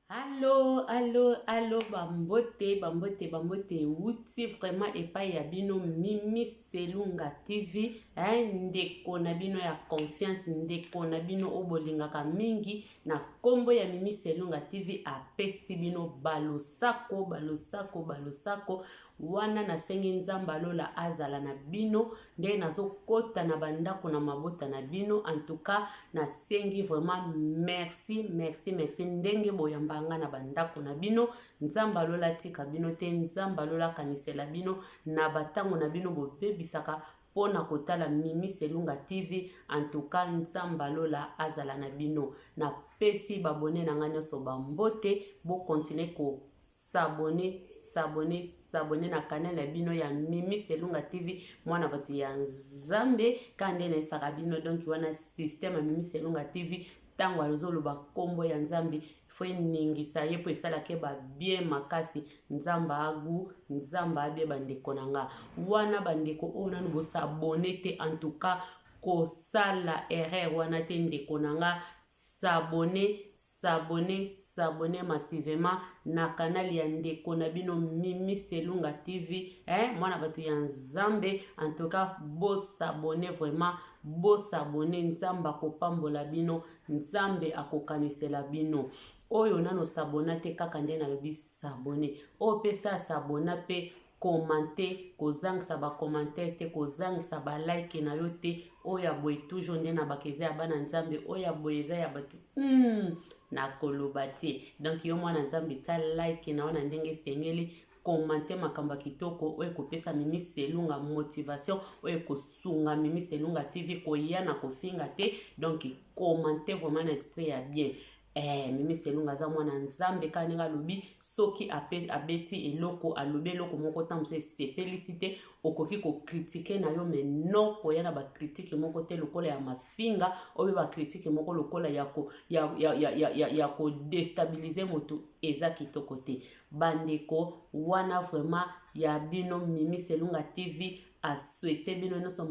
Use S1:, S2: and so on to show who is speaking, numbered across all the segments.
S1: Allo allo allo bambote bambote bambote ewuti vraiment epai ya bino Mimi Selunga TV eh, ndeko na bino ya confiance, ndeko na bino oyo bolingaka mingi na kombo ya Mimi Selunga TV apesi bino balosako balosako balosako Wana nasengi Nzambe ya lola azala na bino ndenge nazokota na ba ndako na mabota na bino en tout cas nasengi vraiment merci merci merci ndenge boyamba nga na ba ndako na bino Nzambe ya lola atika bino te Nzambe ya lola akanisela bino na ba tango na bino bobebisaka mpo na kotala Mimi Selunga TV en tout cas Nzambe ya lola azala na bino napesi ba abonnes na nga nionso ba mbote bo continuer ko s'abonner s'abonner s'abonner na canal na bino ya Mimi Selunga TV mwana bato ya Nzambe ka nde naesaka bino donc wana système ya Mimi Selunga TV ntango azoloba nkombo ya Nzambe fo eningisa ye mpo esalaka ye ba bien makasi Nzambe agu Nzambe abie bandeko na nga wana bandeko oyo nanu bosabone te en tout cas Kosala erreur wana te ndeko na nga, s'abonner, s'abonner, s'abonner massivement na canal ya ndeko na bino Mimi Selunga TV eh, mwana batu ya Nzambe, en tout cas bo s'abonner vraiment, bo s'abonner, Nzambe akopambola bino, Nzambe akokanisela bino. Oyo nano s'abonna te kaka nde nalobi s'abonner, oyo pe sa s'abonna pe Commente kozangisa ba commentaire te kozangisa ba like na yo te oyo ya boye toujours nde na baka eza ya bana nzambe oyo ya boye eza ya batu hum nakoloba te donc yo mwana nzambe tia like na yo na ndenge esengeli commente makambo ya kitoko oyo ekopesa mimi selunga motivation oyo ekosunga mimi selunga tv koya na kofinga te donc commente vraiment na esprit ya bien Eh, Mimi Selunga aza mwana Nzambe kaka ndenge alobi soki ape, abeti eloko alobi eloko moko ntango mosusu esepelisi te okoki kokritike na yo mais non koya na bakritike moko te lokola ya mafinga oyo bakritike moko lokola ya ko, ya, ya, ya, ya, ya, ya kodestabilize motu eza kitoko te bandeko wana vraiment ya bino Mimi Selunga TV a souhaite bino nionso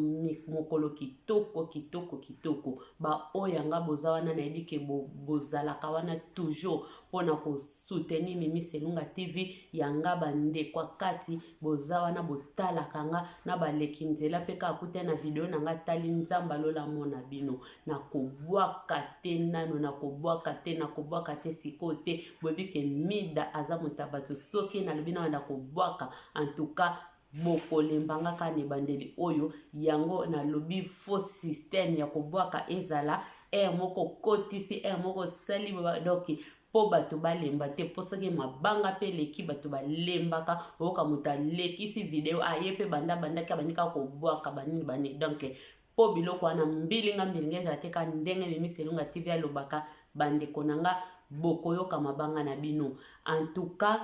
S1: mokolo kitoko kitoko kitoko ba oyo ya nga boza wana nayebi ke bozalaka wana toujours pona ko soutenir Mimi Selunga TV ya nga ba ndeko ya kati boza wana botalaka nga na baleki nzela pe kaka akutani na video na nga tali Nzambe alola amona bino nakobwaka te nanu nakobwaka te nakobwaka te sikoyo te boyebi ke Mida aza moto ya bato soki nalobi nabanda kobwaka en tout cas Bokolemba nga kaka na ebandeli oyo yango nalobi faux système ya kobwaka ezala heure moko okotisi heure moko osali donc mpo bato balemba te mpo soki mabanga mpe eleki bato balembaka oyoka moto alekisi video aye mpe banda bandaki abandi kaka kobwaka banini banini donc mpo biloko wana mbilinga mbilinga ezala te kaka ndenge Mimi Selunga TV alobaka bandeko na nga bokoyoka mabanga na bino en tout cas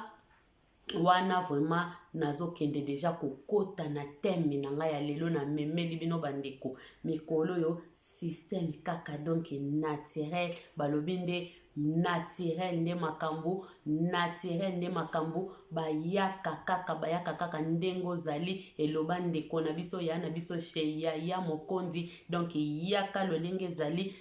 S1: Wana vraiment nazo kende dejà kokota na thème na nga ya lelo na memeli bino ba ndeko mikolo oyo système kaka donc naturel balobi nde naturel nde makambu naturel nde makambu bayaka kaka bayaka kaka ndenge ozali eloba ndeko na biso ya na biso chez yaya mokonzi donc yaka lolenge ezali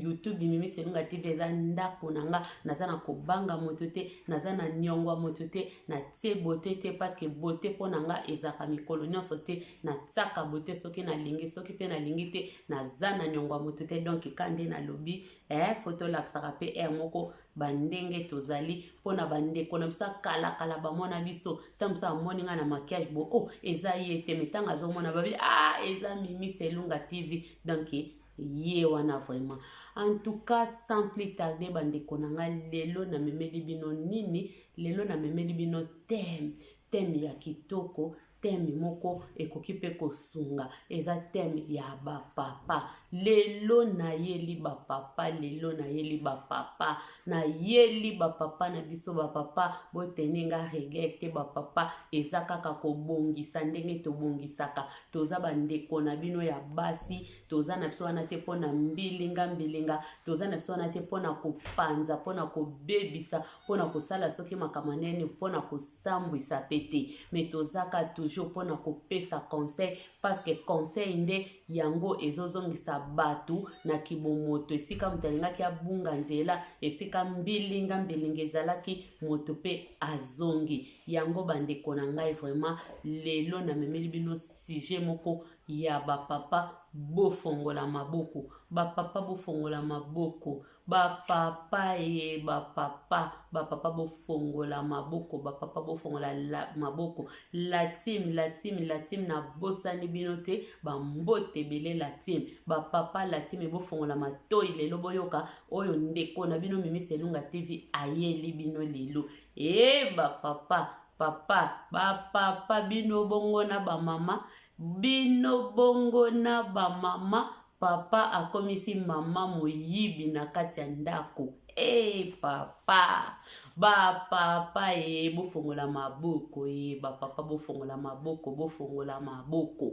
S1: YouTube Mimi Selunga TV eza ndako na nga naza na kobanga moto te naza na niongo ya moto te natie beauté te parce que beauté mpo na nga ezalaka mikolo nyonso te natiaka beauté soki nalingi soki mpe nalingi te naza na niongo ya moto te donc ka nde nalobi eh, fo tolakisaka mpe aire moko bandenge tozali mpo na bandeko na biso kala kala bamona biso ntango mosusu amoni ngai na maquillage bo oh eza ye te me ntango azomona babi ah eza Mimi Selunga TV donc ye wana vraiment en tout cas sans plus tarder bandeko na ngai lelo namemeli bino nini lelo namemeli bino thème thème ya kitoko thème moko ekoki mpe kosunga eza thème ya bapapa lelo nayeli bapapa lelo nayeli bapapa nayeli bapapa na biso bapapa botene nga rigueur te bapapa eza kaka kobongisa ndenge tobongisaka toza bandeko na bino ya basi toza na biso wana te mpo na mbilinga mbilinga toza na biso wana te mpo na kopanza mpo na kobebisa mpo na kosala soki makambo nene mpo na kosambwisa pe te me tozaka toujours. toujours mpona kopesa conseil, parce que conseil nde yango ezozongisa bato na kibomoto. Esika moto alingaki abunga nzela, esika mbilinga mbilinga ezalaki, moto mpe azongi yango. Bandeko na ngai, vraiment lelo namemeli bino sujet moko ya bapapa. Bofongola maboko, bapapa, bofongola maboko, bapapa ye, bapapa, bapapa, bofongola maboko, bapapa, bofongola maboko. La team, la team, la team, nabosani bino te. Bambote ebele, la team, bapapa, la team, bofongola matoi lelo, boyoka oyo ndeko na bino Mimi Selunga TV ayeli bino lelo. E bapapa, papa, bapapa, bino bongo na bamama, bino bongo na bamama. Papa akomisi mama moyibi na kati ya ndako. E papa, bapapa e, bofongola maboko e, bapapa, bofongola maboko, bofongola maboko.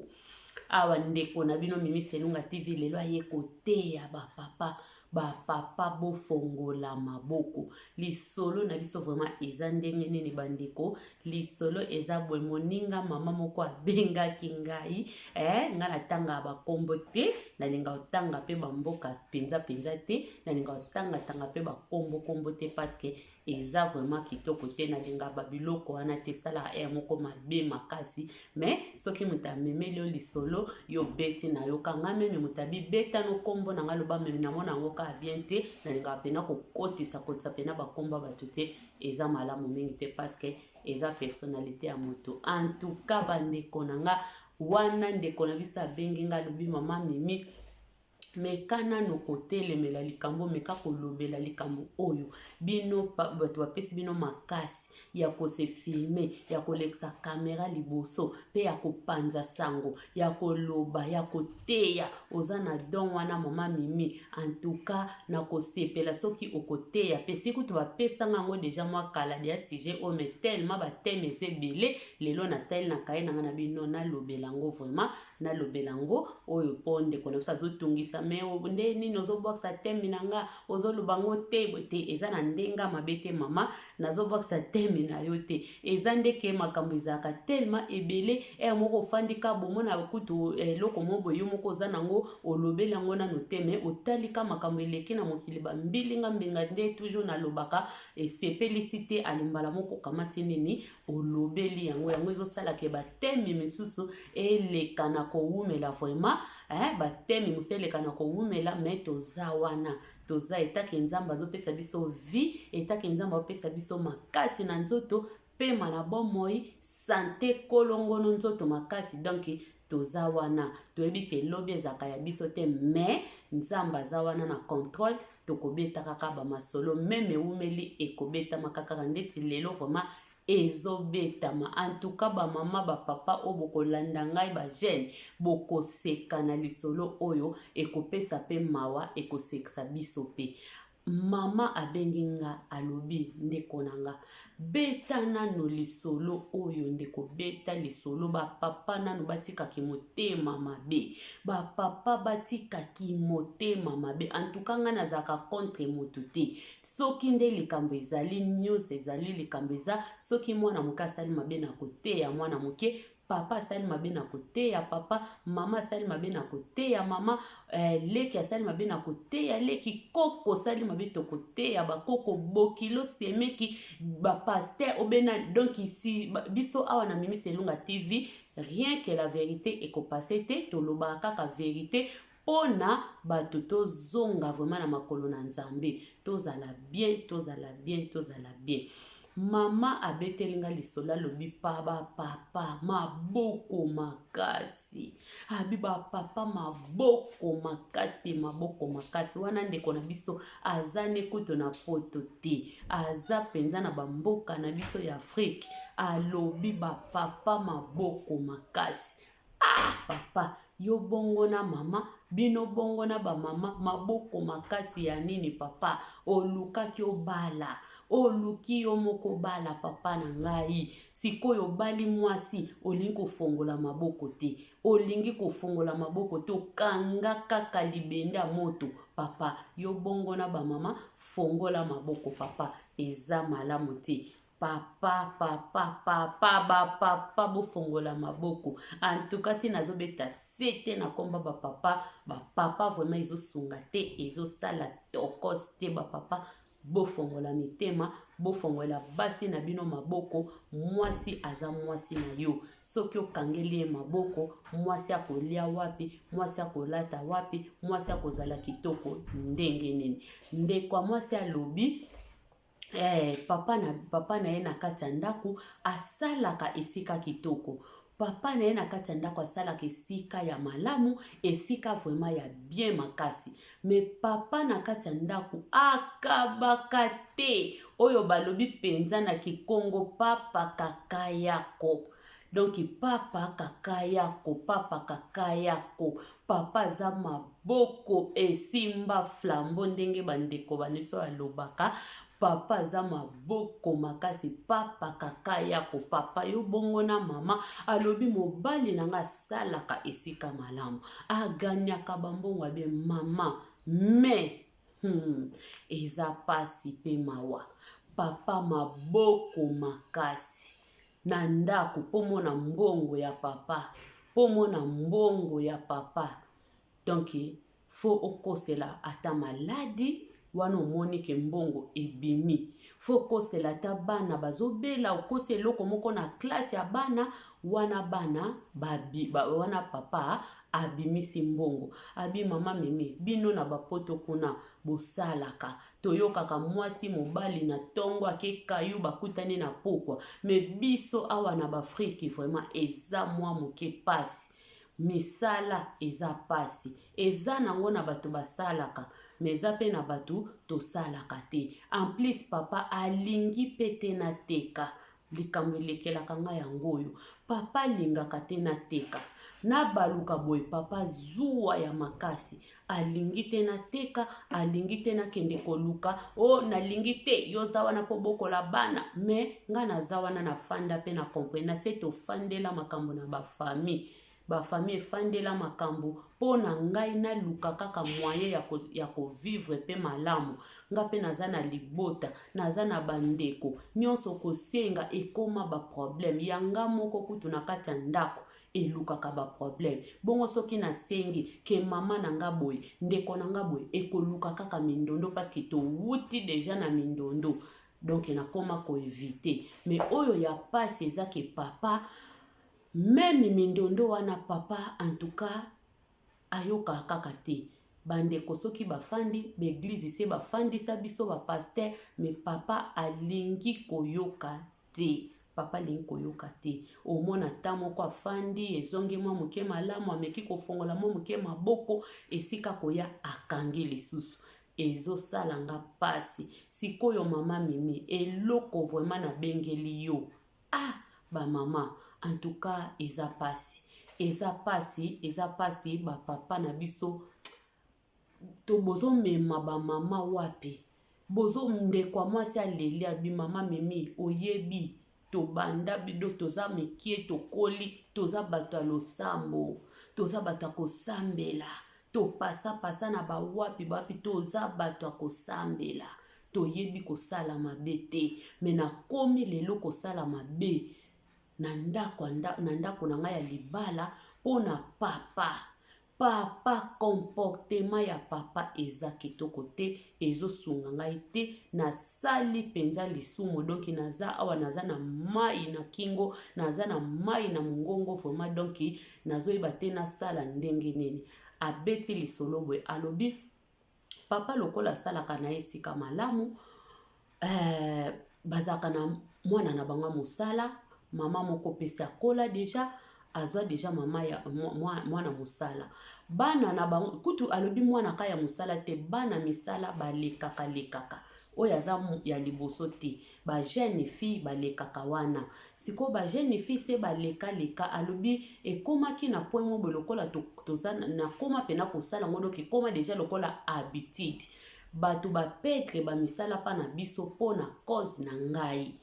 S1: Awa ndeko na bino Mimi Selunga TV lelo aye koteya bapapa. Bapapa, bofongola maboko. Lisolo na biso vraiment eza ndenge nini, bandeko? Lisolo eza boye: moninga mama moko abengaki ngai. Ngai natangaka bakombo te, nalinga kotanga mpe bamboka mpenza mpenza te, nalinga kotangatanga mpe bakombo kombo te, parce que eza vraiment kitoko te. Nalinga babiloko wana te, esalaka air moko mabe makasi. Mais soki moto amemeli yo lisolo, yo beti na yo kanga même moto abibeta no nkombo na ngai, loba même namona yango kaka bien te. Nalingaka mpena kokotisa kotisa mpena bakombo ya bato te, eza malamu mingi te, parce que eza personnalité ya moto. En tout cas, bandeko na nga, wana ndeko na biso abengi nga, alobi: "Mama Mimi, meka nano kotelemela likambo, meka kolobela likambo oyo. Bino bato bapesi bino makasi ya kose filmer, ya kolekisa kamera liboso mpe ya kopanza sango, ya koloba, ya koteya, oza na don wana. Mama Mimi, antuka na kosepela soki okoteya mpe." Si kutu bapesanga yango déjà mwa kala deya sujet oyo, mais tellement bathème eza ebele, lelo natali na kaye na nga na bino, nalobela yango vraiment, nalobela yango oyo, mpo ndeko na biso azotungisa me nde nini: "Ozobwakisa thème na nga, ozoloba ngo te." Te, eza na ndenge mabe te, mama, nazobwakisa thème na yo te. Eza ndeke makambo ezalaka tellement ebele, ere moko ofandi ka bomona kutu eloko mo boye, yo moko oza nango, olobeli yango nano te, me otali ka makambo eleki na mokili, bambilinga mbinga nde toujours nalobaka, esepelisi te. Alimbala moko okamati nini, olobeli yango. Yango ezosalaka bathème misusu eleka na kowumela vraiment, bathème mosusu eleka na kowumela. Me toza wana, toza etake Nzambe azopesa biso vie, etake Nzambe azopesa biso makasi na nzoto, pema na bomoi, santé, kolongono, nzoto makasi. Donc toza wana, toyebi ke lobi ezalaka ya biso te, mais Nzambe aza wana na contrôle. Tokobeta kaka bamasolo, même ewumeli, ekobetama kaka ndeti lelo vraiment ezobetama. Antuka bamama, bapapa oyo bokolanda ngai, bajeune, bokoseka na lisolo oyo, ekopesa mpe mawa, ekosekisa biso mpe. Mama abengi nga, alobi: "Ndeko na nga, beta nano lisolo oyo. Ndeko, beta lisolo. Bapapa nano batikaki motema mabe, bapapa batikaki motema mabe." Antuka ngai nazalaka contre moto te. Soki nde likambo ezali, nyonso ezali likambo eza. Soki mwana moke asali mabe, na koteya mwana moke. Papa asali mabe, na koteya papa. Mama asali mabe, na koteya mama. Leki asali mabe, na koteya leki. Koko osali mabe, tokoteya bakoko, bokilo, semeki, bapasteur obena. Donc si biso awa na Mimi Selunga TV, rien que la vérité ekopase te. Tolobaka kaka vérité mpona bato tozonga vraiment na makolo na Nzambe, tozala bien, tozala bien, tozala bien. Mama abeteli nga lisolo, alobi pa bapapa maboko makasi, abi bapapa maboko makasi, maboko makasi wana. Ndeko na biso aza ne kutu na Poto te, aza mpenza na bamboka na biso ya Afrique. Alobi bapapa maboko makasi. Ah papa, yo bongo na mama, bino bongo na bamama, maboko makasi ya nini? Papa, olukaki obala, oluki yo moko obala. Papa na ngai, sikoyo obali mwasi, olingi kofongola maboko te, olingi kofongola maboko te, okanga kaka libende ya moto. Papa, yo bongo na bamama, fongola maboko papa, eza malamu te. Papa papa papa ba papa bofongola maboko en tout cas ti nazobeta sete na komba ba papa ba papa vraiment ezosunga te ezosala tokos te ba papa bofongola mitema bofongola basi na bino maboko mwasi aza mwasi na yo soki okangeli ye maboko mwasi akolia wapi mwasi akolata wapi mwasi akozala kitoko ndenge nini ndeko ya mwasi alobi Eh, papa na, papa na ye na kati ya ndako asalaka esika kitoko papa na ye na kati ya ndako asalaka esika ya malamu esika vraiment ya bien makasi me papa na kati ya ndako akabaka te oyo balobi mpenza na kikongo papa kakayako donc papa kakayako papa kakayako papa aza maboko esimba flambo ndenge bandeko ba biso balobaka papa aza maboko makasi papa kakayako papa yo bongo na mama alobi mobali na nga asalaka esika malamu aganyaka bambongo abe mama me eza pasi pe mawa papa maboko makasi na ndako mpo mona mbongo ya papa mpo mona mbongo ya papa donc fo okosela ata maladi wana omoni ke mbongo ebimi fo okosela ata bana bazobela okosi eloko moko na classe ya bana wana bana babi, ba, wana papa abimisi mbongo abi mama mimi bino na bapoto kuna bosalaka toyokaka mwasi mobali na tongo ake kayu bakutani na pokwa me biso awa na baafriki vraiment eza mwa moke pasi misala eza pasi eza nango na bato basalaka me eza mpe na bato tosalaka te en plus papa alingi mpe te nateka Likambo elekelaka nga yango oyo. Papa alingaka te nateka. Nabaluka boye papa zuwa ya makasi. Alingi te nateka, alingi te nakende koluka. Oh nalingi te, yo oza wana po obokola bana. Mais nga naza wana nafanda pe na comprena se tofandela makambo na ba famille. Ba famille efandela makambo po na ngai naluka kaka moyen ya ko vivre pe malamu. Nga pe naza na libota, naza na ba ndeko, nionso kosenga ekoma ba problème. Ya nga moko kutu na kati ya ndako elukaka ba problème. Bongo soki nasengi que mama na nga boye, ndeko na nga boye, ekoluka kaka mindondo parce que towuti dejà na mindondo. Donc nakoma ko eviter. Mais oyo ya pasi eza que papa Meme mindondo wana papa en tout cas ayokaka kaka te ba ndeko soki bafandi ba eglise se bafandisa biso ba pasteur mais papa alingi koyoka te papa alingi koyoka te omona ata moko afandi ezongi mwa moke malamu ameki kofongola mwa moke maboko esika koya akangi lisusu ezosala nga pasi sikoyo mama mimi eloko vraiment nabengeli yo Ah ba maman en tout cas eza pasi eza pasi eza pasi ba papa na biso to bozo mema ba mama wapi bozo ndeko ya mwasi aleli abi mama mimi oyebi tobanda bido toza mikie tokoli toza bato ya losambo toza bato ya kosambela topasa pasa na bawapi bawapi toza bato ya kosambela toyebi kosala mabe te me nakomi lelo kosala mabe na ndako na ndako na ngai ya libala mpo na papa papa comportement ya papa eza kitoko te ezosunga ngai te nasali mpenza lisumu donki naza awa naza na mai na kingo naza na mai na mongongo vraiment donki nazoyeba te nasala ndenge nini abeti lisolo boye alobi Papa lokola asalaka na ye esika malamu eh, bazalaka na mwana na bango ya mosala mama moko pesi akola deja azwa deja mama ya mwana mosala bana na bango kutu alobi mwana ka ya mosala te bana misala balekaka lekaka oyo aza ya liboso te ba jeune fille balekaka wana sikoyo ba jeune fille se baleka leka alobi ekomaki na point moko boye lokola toza nakoma pena kosala ngo donc ekoma deja lokola habitude bato ba petre ba misala pa na biso mpo na cause na ngai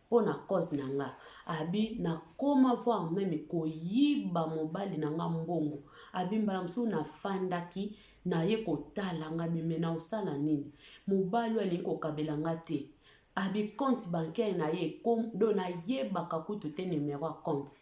S1: mpo na cause na nga abi nakoma voir meme koyiba mobali na nga mbongo abi mbala mosusu nafandaki naye kotala nga bime na osala nini mobali oyo alingi kokabela nga te. Abi compte bancaire na ye do nayebaka kutu te numero ya compte.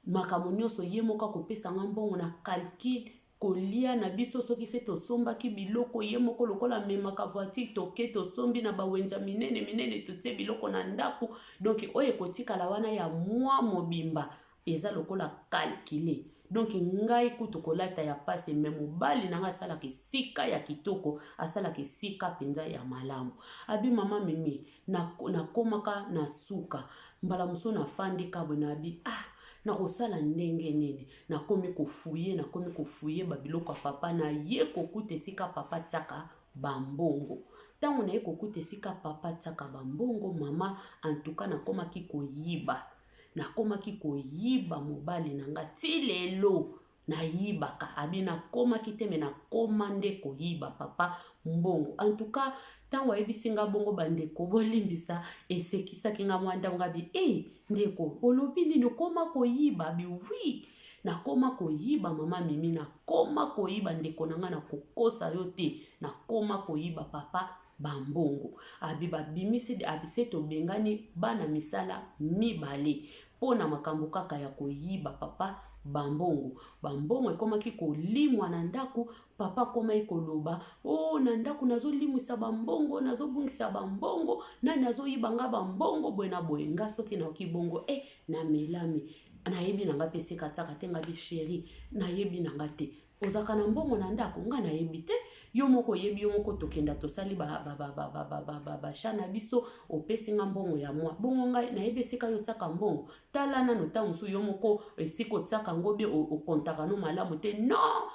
S1: Makambo nyonso ye moko akopesa nga mbongo na calcul kolia na biso soki se tosombaki biloko ye moko lokola amemaka voiture toke tosombi na bawenza minene minene totie biloko na ndako donc oyo ekotikala wana ya mwa mobimba eza lokola calcule. Donc ngai kutu kolata ya pasi me mobali na ngai asalaka esika ya kitoko, asalaka esika mpenza ya malamu. Abi mama Mimi, nakomaka na suka mbala mosusu nafandi kabwe na abi ah nakosala ndenge nini? Nakomi kofuye, nakomi kofuye babiloko ya papa, naye kokuta esika papa atiaka bambongo. Ntango naye kokuta esika papa atiaka bambongo, mama antuka nakomaki koyiba. Nakomaki koyiba mobali na nga ti lelo nayibaka abi nakomaki te me nakoma nde koyiba papa mbongo. En tout cas ntango ayebisi nga bongo bandeko bolimbisa esekisaki nga mwa ndambo. Nga bi e ndeko olobi nini okoma koyiba? Abi wi nakoma koyiba mama Mimi, nakoma koyiba ndeko na nga, nakokosa yo te, nakoma koyiba papa bambongo. Abi babimisi abi se tobengani bana misala mibale mpo na makambo kaka ya koyiba papa bambongo. Bambongo ekomaki kolimwa na ndako, papa akomaki koloba o oh, na ndako nazolimwisa bambongo, nazobungisa bambongo, nani azoyiba nga bambongo boye na boye. Nga soki nayoki bongo e eh, namelami nayebi na nga mpe esika tiaka te. Nga bi sheri nayebi na nga te, ozalaka na mbongo na ndako? Nga nayebi te, yo moko oyebi, yo moko tokenda tosali basha na biso, opesi nga mbongo ya mwa bongo, ngai nayebi esika yo otiaka mbongo. Tala nano ntango mosusu yo moko esika otiaka yango bie okontaka no malamu te. Non,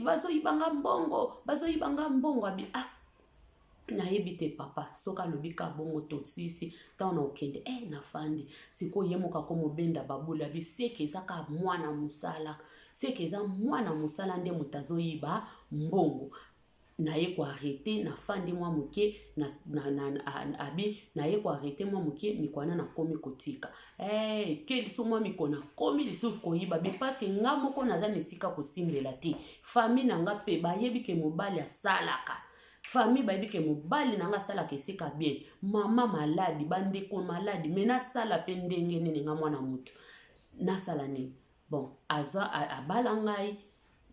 S1: bazoyiba nga mbongo, bazoyiba nga mbongo. Abi ah nayebi te papa soki alobi ka bongo tosisi ntango na okende eh, nafandi sikoyo ye moko akomobenda babuli abi seke eza kaka mwana mosala, seke eza mwana mosala nde moto azoyiba mbongo. Naye koarrete nafandi mwa moke abi naye koarrete mwa moke mikwana nakomi kotika eh, eke lisusu mwa mikolo nakomi lisusu koyiba bi parce nga moko naza na esika kosimbela te. Famille na nga mpe bayebi ke mobali asalaka, famille bayebi ke mobali na nga asalaka esika bien, mama maladi, bandeko maladi, me nasala mpe ndenge nini? Nga mwana motu nasala nini? Bon, aza abala ngai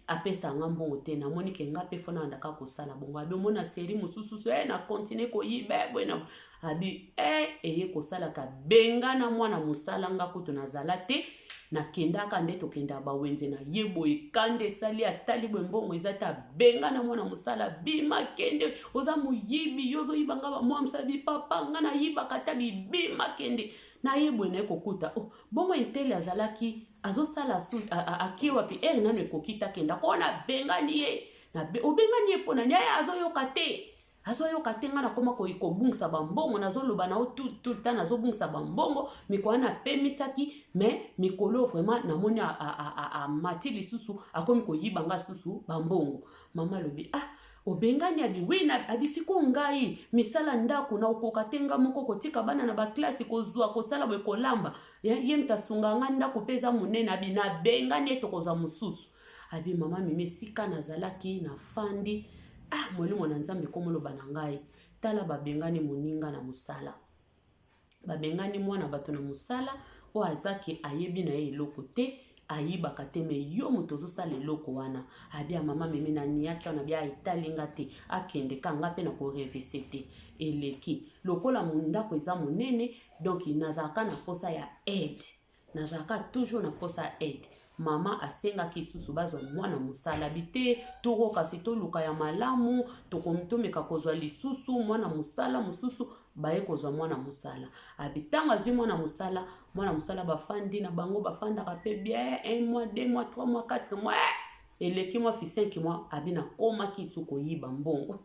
S1: apesa nga mbongo te, namoni ke nga mpe fo nayandaka kosala bongo. Abi omona seri mosusu so eh, na continue koyiba eh, boye na abi eh, eye kosalaka bengana mwana mosala. Nga kutu nazala te, nakendaka nde tokenda bawenze na ye boye, kanda esali atali boye mbongo eza te, abengana mwana mosala, bima kende, oza moyibi, yo ozoyiba nga mwana mosala. Bi papa nga nayibaka ta bibima kende na ye boye, naye kokuta oh, bongo intele azalaki azosala su ake wapi ere nano ekoki takenda ko nabengani ye, obengani ye mpo nani? Aye azoyoka te, azoyoka te. Ngai nakoma kobungisa bambongo, nazoloba na yo tout le temps nazobungisa bambongo. Mikolo wana napemisaki me mikolo vraiment namoni amati lisusu akomi koyiba nga susu bambongo. Mama alobi ah obengani? Abi wi. Abi sikoyo ngai misala ndako na okoka te, nga moko kotika bana na baklasi, kozwa kosala boye, kolamba, ye moto asunga nga, ndako mpe eza monene. Abi nabengani ye, tokozwa mosusu. Abi mama Mimi, esika nazalaki nafandi ah molimo na Nzambe ekomoloba na ngai, tala babengani moninga na mosala, babengani mwana bato na mosala oyo azaki ayebi na ye eloko te, ayibaka te, me yo moto ozosala eloko wana. Abi ya mama Mimi na niyaki wana bia etali nga te, akende ka nga mpe na korevese te. Eleki lokola ndako eza monene, donc nazalaka na posa ya aide, nazalaka toujours na posa ya aide. Mama asengaki lisusu bazwa mwana mosala bi te toko kasi toluka ya malamu, tomeka kozwa lisusu mwana mosala mosusu. Baye kozwa mwana mosala. Abi ntango azwi mwana mosala, mwana mosala bafandi na bango, bafandaka mpe bien 1 mois, 2 mois, 3 mois, 4 mois, eleki mwa fi 5 mois. Abi nakomaki su koyiba mbongo.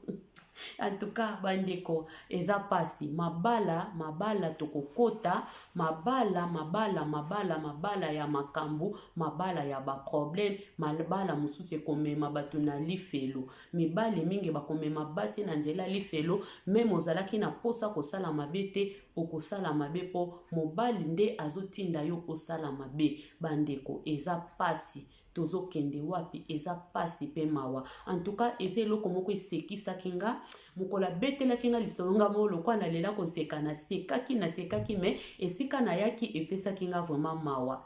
S1: En tout cas bandeko, eza pasi. Mabala, mabala tokokota mabala, mabala, mabala, mabala ya makambo, mabala ya baproblème, mabala mosusu ekomema bato na lifelo. Mibali mingi bakomema basi na nzela lifelo. Meme ozalaki na posa kosala mabe te, okosala mabe mpo mobali nde azotinda yo osala mabe. Bandeko, eza pasi. Tozokende wapi? Eza pasi pe mawa. En tout cas eza eloko moko esekisaki nga mokolo abetelaki nga lisolo nga moko lokola nalela koseka nasekaki nasekaki mais esika nayaki epesaki nga vraiment mawa.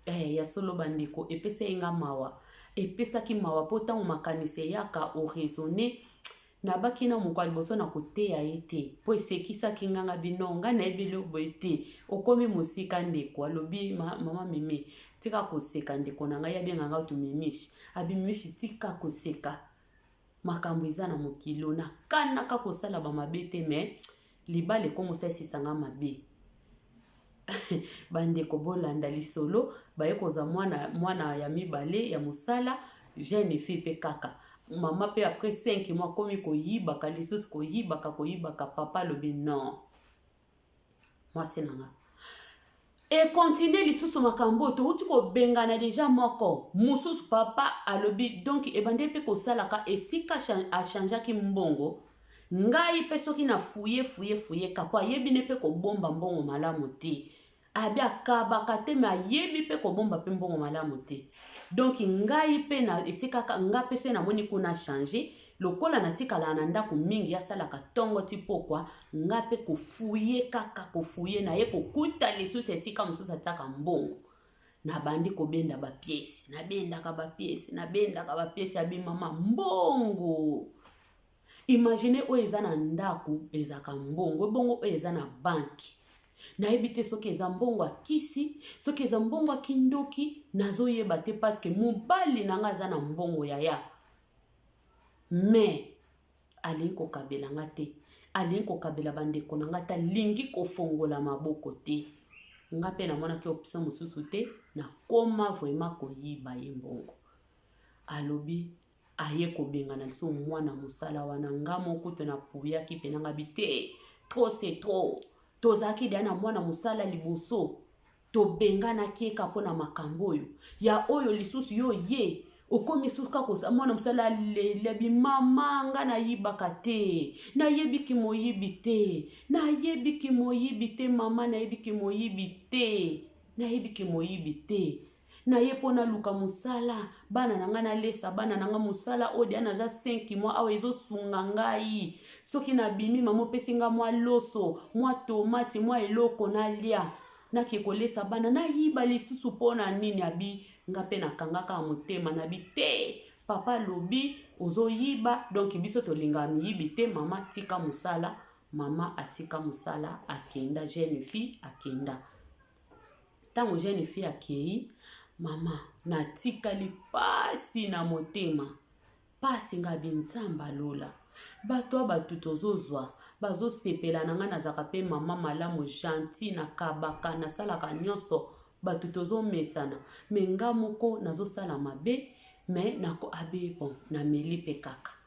S1: Eh ya solo bandeko epesaki nga mawa. Epesaki mawa po tango makanisi eyaka o raisonner. Nabaki na mokolo ya liboso na koteya ye te po esekisaki nga nga bi non nga nayebi eloko boye te okomi mosika ndeko alobi mama mimi tika koseka ndeko na ngai abenga nga kutu mimiche abi mimiche tika koseka makambo eza na mokili oyo nakanaka kosala ba mabe te mais libala ekomi osalisisa nga mabe. Bandeko bolanda lisolo baye kozwa mwana, mwana ya mibale ya mosala jeune fille mpe kaka mama mpe après 5 mois akomi koyibaka lisusu koyibaka koyibaka papa alobi non mwasi na nga ekontinue lisusu makambo oyo touti kobengana deja moko mosusu papa alobi donk ebandeli mpe kosalaka esika achangeaki mbongo Ngai pe soki na fouiller fouiller fouiller ka po ayebi ne pe kobomba mbongo malamu te. Abi akabaka te mais ayebi pe kobomba pe mbongo malamu te. Donc ngai pe na esika ka nga pe soki namoni kuna changer lokola natikalaka na ndaku mingi asalaka tongo ti pokwa nga pe ko fouiller kaka ko fouiller naye kokuta lisusu esika mosusu atiaka mbongo. Nabandi kobenda ba pièces nabendaka ba pièces nabendaka ba pièces abi mama mbongo. Imagine oyo eza na ndaku ezalaka mbongo ebongo oyo eza na banque nayebi te soki eza mbongo ya kisi soki eza mbongo ya kindoki nazoyeba te parce que mobali na nga aza na mbongo yaya mais alingi kokabela nga te alingi kokabela bandeko na nga te alingi kofongola maboko te nga mpe namonaki option mosusu te nakoma vraiment koyiba ye mbongo alobi Aye kobengana lisusu mwana musala wana nga moko kutu na puyaki pena nga bi te trop c'est trop tozalaki deja na mwana musala liboso tobenganaki ye kaka mpona makambo oyo ya oyo lisusu yo ye okomi suka kosa mwana mosala alela bimama nga nayibaka te nayebi kimoyibi te nayebi kimoyibi te mama nayebi kimoyibi te nayebi kimoyibi te Naye po naluka musala bana na ngai nalesa bana na ngai musala oyo deja naza 5 mois awa ezosunga ngai soki nabimi mama opesi ngai mwa loso mwa tomati mwa eloko nalia nake kolesa bana nayiba lisusu mpo na nini abi nga mpe nakangaka motema nabi te papa alobi ozoyiba donk biso tolingaka miyibi te mama tika mosala mama atika mosala akenda jeune fille akenda Tango jeune fille akeyi mama natikali pasi na motema pasi nga bi nzambe ya lola bato ya bato tozozwa bazosepela na nga nazalaka pe mama malamu gentil nakabaka nasalaka nyonso bato tozomesana me nga moko nazosala mabe me nako abe bon nameli pe kaka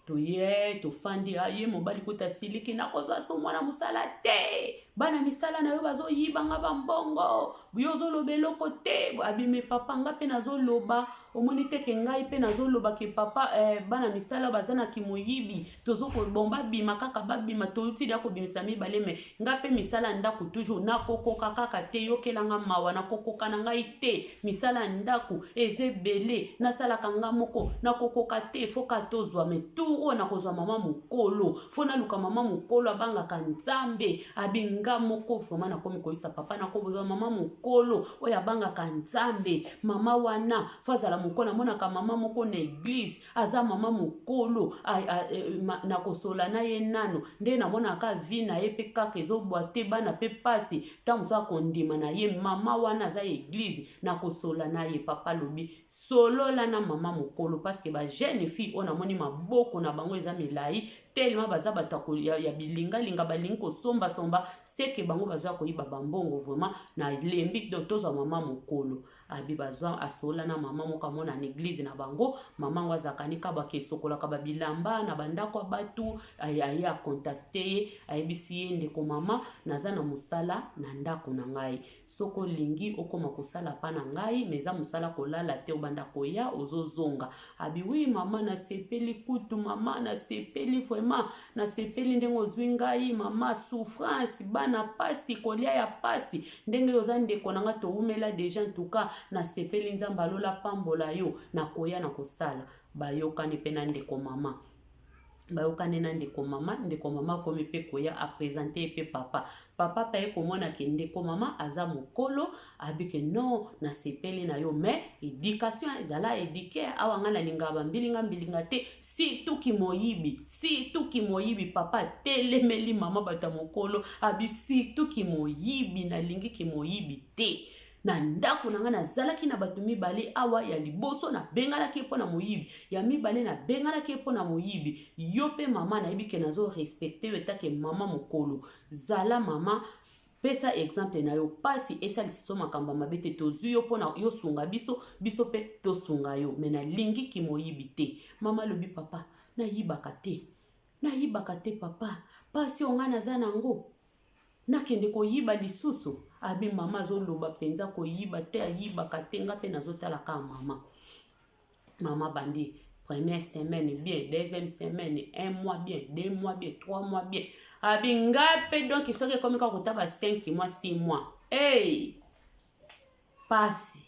S1: Toye tofandi ah, ye mobali kutu asiliki nakozwa so mwana mosala te bana misala na yo bazoyiba nga bambongo yo ozoloba eloko te abime papa nga mpe nazoloba omoni te ke ngai mpe nazoloba ke papa eh, bana misala baza na kimoyibi tozokobon babima kaka babima touti deya kobimisa mibale me nga mpe misala ya ndako toujours nakokoka kaka te yokela nga mawa nakokoka na ngai te misala ya ndako eza ebele nasalaka nga moko nakokoka te foka tozwa me tour oyo nakozwa mama mokolo fo naluka mama mokolo abangaka nzambe abi nga moko vraimen nakomi koyisa papa nakozwa mama mokolo oyo abangaka nzambe mama wana fo azala mokolo namonaka mama moko na eglise aza mama mokolo e, nakosola na ye nano nde namonaka vie na ye mpe kaka ezobwa te bana mpe mpasi ntango mosusu akondima na ye mama wana aza eglise nakosola na ye papa alobi solola na mama mokolo parceke ba jeune fille oyo namoni maboko na bango eza milai tellement baza bato ya, ya bilingalinga balingi kosombasomba seke bango baza koyiba bambongo vraiment nalembi donc tozwa mama mokolo Abi bazwa asola na mama moko amona na eglise na bango mama yango azalaka ni kaba esokolaka ba bilamba na ba ndako ya batu aye a contacte ye ayebisi ye ndeko mama naza na mosala na ndako na ngai soki olingi okoma kosala pa na ngai mais eza mosala kolala te obanda koya ozozonga abi wi mama nasepeli kutu mama. Mama, nasepeli vraiment, nasepeli ndenge ozwi ngai mama. Souffrance, bana pasi, kolia ya pasi, ndenge oza ndeko na nga, towumela déjà. Ntuka nasepeli, Nzambe alola pambola yo, nakoya na kosala. Bayokani mpe na ndeko mama, bayokani na ndeko mama. Ndeko mama akomi mpe koya, aprésenter ye mpe papa. Papa mpe aye komona ke ndeko mama aza mokolo. Abi ke non, nasepeli na yo, mais éducation ezala éduqué. Awa ngai nalingaka bambilinga mbilinga te, surtout kimoyibi, surtout kimoyibi. Papa atelemeli mama, bato ya mokolo. Abi surtout kimoyibi, nalingi kimoyibi te na ndako na ngai. Nazalaki na bato mibale awa. Ya liboso nabenganaki ye mpo na moyibi, ya mibale nabenganaki ye mpo na moyibi. Yo mpe mama, nayebi ke nazorespecter yo etake mama mokolo. Zala mama, pesa exemple na yo. Mpasi esalisa so makambo ya mabe te. Tozwi yo mpona yosunga biso, biso mpe tosunga yo, mais nalingi kimoyibi te. Mama alobi: "Papa, nayibaka te, nayibaka te papa. Mpasi oyo ngai naza nango, nakende koyiba lisusu?" Abi mama azoloba mpenza koyiba te, ayibaka te. Nga mpe nazotala kaka mama. Mama bandi première semaine bien, deuxième semaine, un mois bien, 2 mois bien, 3 mois bien. Abi nga mpe donc soki ekomi kaka kotaba 5 mois, 6 mois, hey! Pasi,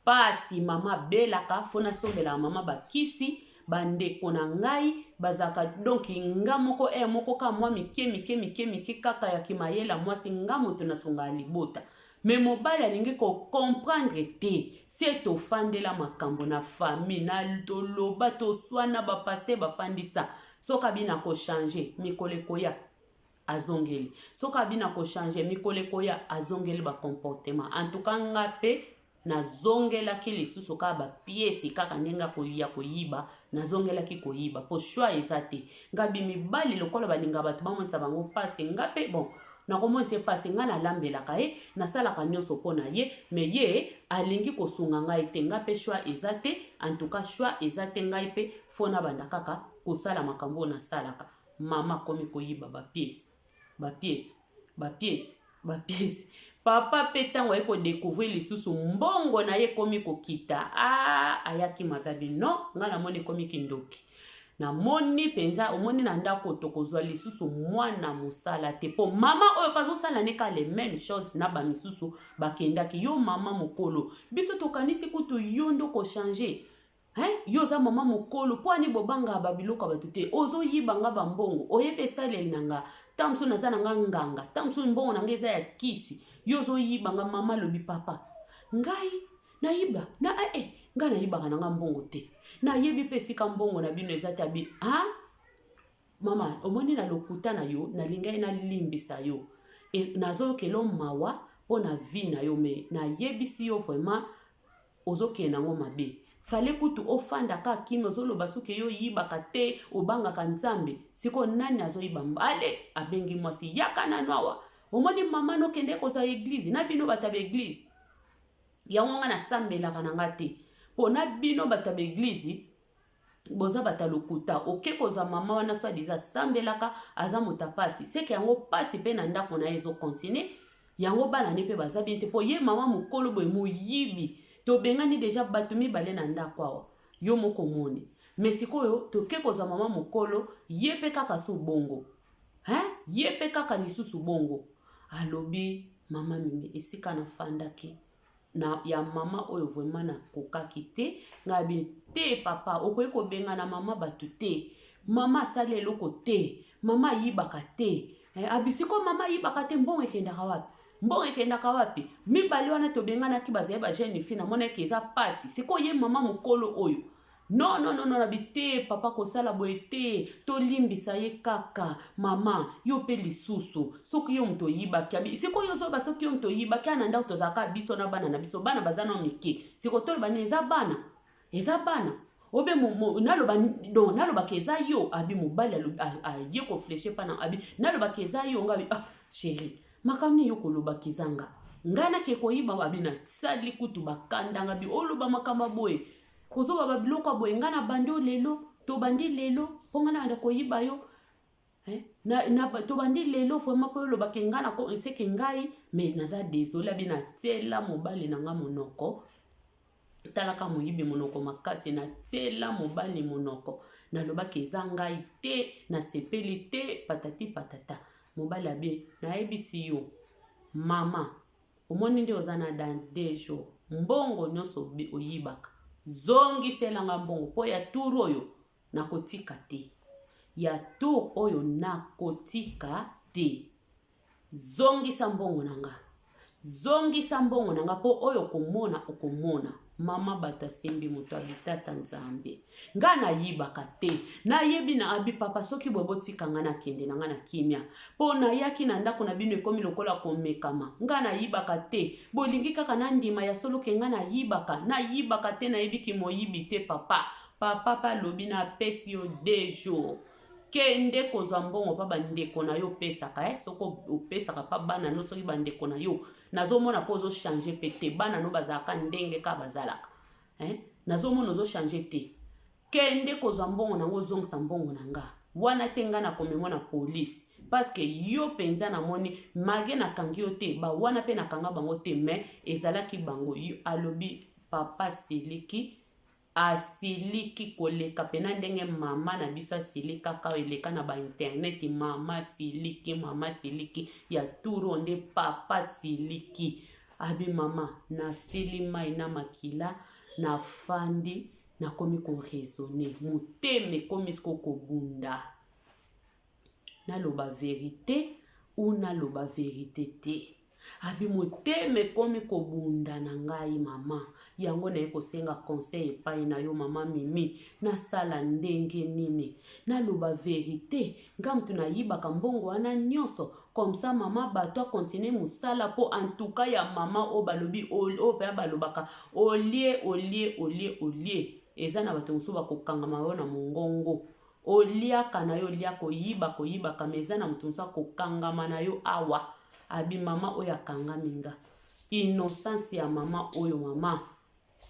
S1: pasi. Mama abelaka, fo nasombelaka mama bakisi. Bandeko na ngai bazalaka donc nga moko e moko ka mwa mike mike mike mike kaka ya kimayela mwasi. Nga moto nasungaka libota, mais mobali alingi kocomprendre te. Se tofandela makambo na famille na toloba, toswana, bapasteur bafandisa. Soki abi na kochanger, mikolo ekoya azongeli. Soki abi na kochanger, mikolo ekoya azongeli bacomportement. En tout cas, nga mpe nazongelaki lisusu kaka bapièces, kaka ndenge ya koyiba. Nazongelaki koyiba po choix eza te. Ngabi mibali lokola balinga bato bamonisa bango mpasi, nga mpe bon, nakomonisa ye mpasi. Nga nalambelaka ye, nasalaka nyonso mpo na ye, mais ye alingi kosunga ngai te. Nga mpe choix eza te. En tout cas, choix eza te. Ngai mpe fo nabanda kaka kosala makambo oyo nasalaka. Mama akomi koyiba bapièces, bapièces, bapièces, bapièces. Papa mpe ntango aye kodécouvrir lisusu mbongo na ye ekomi kokita, a ayaki mabe. Abi non, ngai namoni ekomi kindoki, namoni mpenza. Omoni na ndako tokozwa lisusu mwana mosala te, mpo mama oyo mpe azosala ne ka les mêmes choses na bamisusu bakendaki. Yo mama mokolo, biso tokanisi kutu yo nde okochanger. Yo oza mama mokolo, mpo ani bobangaka babiloko ya bato te? Ozoyiba nga bambongo, oyebi esaleli na nga. Ntango mosusu naza na nga nganga, ntango mosusu mbongo na nga eza ya kisi, yo ozoyiba nga. Mama alobi: "Papa, ngai nayiba na eh, eh, ngai nayibaka na nga mbongo te, nayebi mpe esika mbongo na bino eza te." Abi ah, mama, omoni na lokuta na yo, nalingai nalimbisa yo e, nazoyokela mawa mpo na vie na yo, mais nayebisi yo vraiment, ozokende yango mabe. Fale kutu ofanda kaka kimia. Ozoloba soki yo oyibaka te, obangaka Nzambe. Sikoyo nani azoyiba? Ale abengi mwasi: "Yaka nano awa. Omoni mama, nokende kozwa église na bino bato ya baéglise yango. Nga nasambelaka na nga te, mpo na bino bato ya baéglise boza bato ya lokuta. Oke kozwa mama wana, soi-disant asambelaka, aza moto apasi seke yango pasi mpe na ndako na ye ezocontinuer yango. Bana ne mpe baza bien te, mpo ye mama mokolo boye moyibi. Tobengani déjà bato mibale na ndako awa, yo moko omoni. Mais sikoyo toke kozwa mama mokolo, ye mpe kaka so bongo, hein? Ye mpe kaka lisusu bongo." Alobi: "Mama Mimi, esika nafandaki na ya mama oyo, vraiment nakokaki te. Ngai bi te, papa, okoki kobengana mama bato te. Mama asali eloko te, mama ayibaka te." Eh, abi sikoyo mama ayibaka te, mbongo ekendaka wapi? Mbongo ekendaka wapi? Mibale wana tobenganaki bazali bajeune fille, namonaki eza pasi. Sikoyo ye mama mokolo oyo, non, non, non, non." Abi te, papa, kosala boye te, tolimbisa ye kaka. Mama, yo mpe lisusu, soki yo moto oyibaki, abi sikoyo ozoba, soki yo moto oyibaki ana ndako, tozalaka biso na bana na biso, bana baza na mike. Sikoyo toloba nini? Eza bana, eza bana obe naloba donc nalobaka eza yo. Abi mobali aye kofléchir mpa na abi nalobaka eza yo. Nga abi: "Ah chéri, makambo nini yo kolobaka eza nga? Ngai nake koyiba?" Abi nasali kutu bakandanga. Bi oloba makambo boye, ozoba babiloko ya boye. Ngai na bandi o lelo, tobandi lelo mpo ngai nabanda koyiba yo, eh? Na, tobandi lelo vraiment mpo olobaki ngai na seke ngai, mais naza désolé. Abi natiela mobali na nga monoko. Talaka moyibi monoko makasi natiela mobali monoko nalobaki eza ngai te nasepeli te patati patata mobali abi nayebisi yo mama omoni nde oza na dans deux jours mbongo nyonso oyibaka zongisela nga mbongo mpo ya tour oyo nakotika te ya tour oyo nakotika te Zongisa mbongo na nga. Zongisa mbongo na nga po oyo okomona okomona. Mama bato asimbi moto abi tata nzambe. Nga nayibaka te. Nayebi na abi papa soki boye botika nga nakende na nga na kimia. Po nayaki na ndako na bino ekomi lokola komekama. Nga nayibaka te. Bolingi kaka nandima ya solo ke nga nayibaka. Nayibaka te nayebi kimoyibi te papa. Papa pe alobi napesi yo deux jours. Kende kozwa mbongo pa bandeko na yo opesaka eh? Soki opesaka pa bana no soki bandeko na yo nazomona mpo ozo change pe te bana no bazalaka ndenge kaka bazalaka eh? Nazomona ozo change te kende kozwa mbongo na ngo ozongisa mbongo na nga wana te nga nakomemo na police parce que yo mpenza namoni mage nakangi yo te bawana mpe nakanga bango te mais ezalaki bango yo alobi papa siliki Asiliki koleka pena ndenge mama na biso asilikaka eleka na ba internet mama asiliki mama asiliki ya tour oyo nde papa asiliki abi mama nasili mayi na makila nafandi nakomi ko raisonner motema ekomi sikoyo kobunda Naloba verite ou naloba verite te? Abi motema ekomi kobunda na ngai mama, yango naye kosenga conseil epayi na yo mama Mimi, nasala ndenge nini? Naloba verite? Nga mutu nayibaka mbongo wana nionso comme ça mama batu a continuer musala po en tout cas ya mama oyo balobi oyo penza balobaka olie olie olie olie eza na batu mosusu bakokangama yo na mongongo Oliaka na yo oliaka oyibaka oyibaka mais eza na mutu mosusu akokangama na yo awa abi mama oyo akangami nga innocence ya mama oyo mama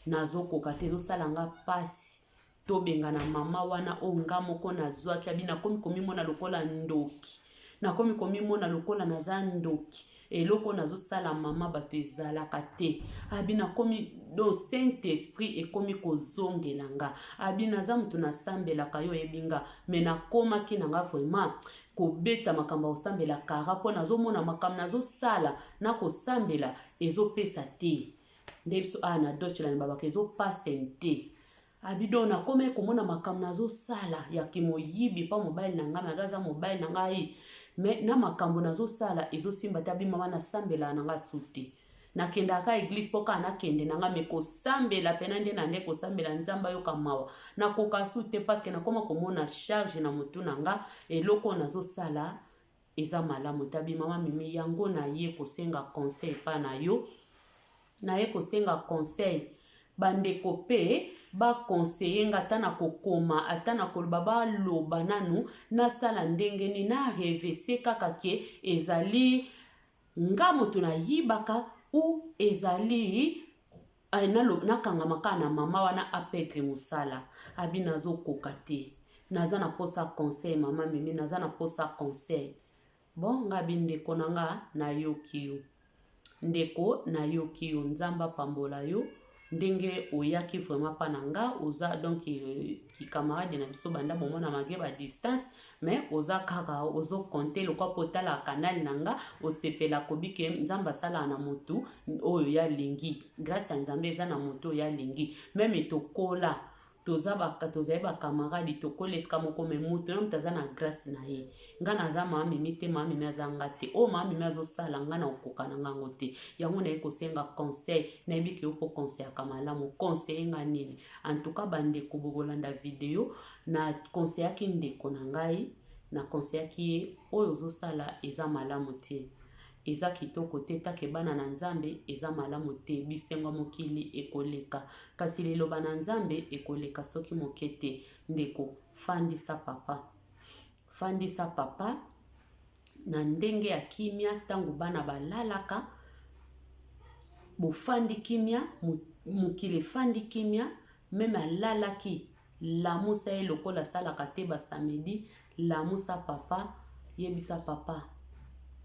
S1: nazokoka te ezosala nga pasi tobengana mama wana oyo nga moko nazwaki abi nakomi komimona lokola ndoki nakomi komimona lokola naza ndoki Eloko oyo nazo sala maman batu ezalaka te abi nakomi donc saint esprit ekomi kozongela nga abi naza mutu nasambelaka yo oyebi nga mais nakomaki na nga vraiment kobeta makambo ya kosambela kara mpo nazomona makambo nazosala na kosambela ezopesa te nde biso awa na Deutschland babaka ezopasen te Abi donc nakomaki komona makambo nazosala ya kimoyibi pa mobali na ngai malgre aza mobali na ngai mais na makambo nazosala ezosimba te abi mama nasambelaka na ngai su te nakendaka kaka eglise mpo kaka nakende na ngai me kosambela pena nde na nde kosambela nzambe ayoka mawa nakoka su te parce que nakoma komona charge na motu na nga eloko oyo nazosala Eza malamu te abi mama mimi yango naye kosenga conseil epa na yo naye kosenga conseil ba ndeko pe ba conseiller nga ata na kokoma ata na koloba baloba nanu nasala ndenge nini na revese kaka ke ezali nga moto nayibaka ou ezali nakangama kaka na mama wana apetre mosala abi nazokoka te naza na posa conseil mama mimi naza na posa conseil bon nga abi ndeko na nga nayoki yo ndeko nayoki yo nzambe apambola yo ndenge oyaki vraiment pa na nga oza donc ki camarade na biso banda bomona malgre ba distance mais oza kaka ozo compter lokwa po otalaka canal na nga osepela kobike nzambe asalaka na mutu oyo ye alingi grace ya nzambe eza na mutu oyo ye alingi meme tokola toza ba tozali ba camarade tokola esika moko me mutu na mutu aza na grace na ye nga naza mama mimi te mama mimi aza nga te oyo mama mimi azosala nga na kokoka na nga ngo te yango naye kosenga conseil nayebi ke yo mpo conseillaka malamu conseille nga nini en tout cas bandeko bokolanda video na conseillaki ndeko na ngai na conseillaki ye oyo ozosala eza malamu te eza kitoko te take bana na nzambe eza malamu te bisengo ya mokili ekoleka kasi liloba na nzambe ekoleka soki moke te ndeko fandisa papa fandisa papa na ndenge ya kimia ntango bana balalaka bofandi kimia mokili efandi kimia meme alalaki lamusa ye lokola asalaka te ba samedi lamusa papa yebisa papa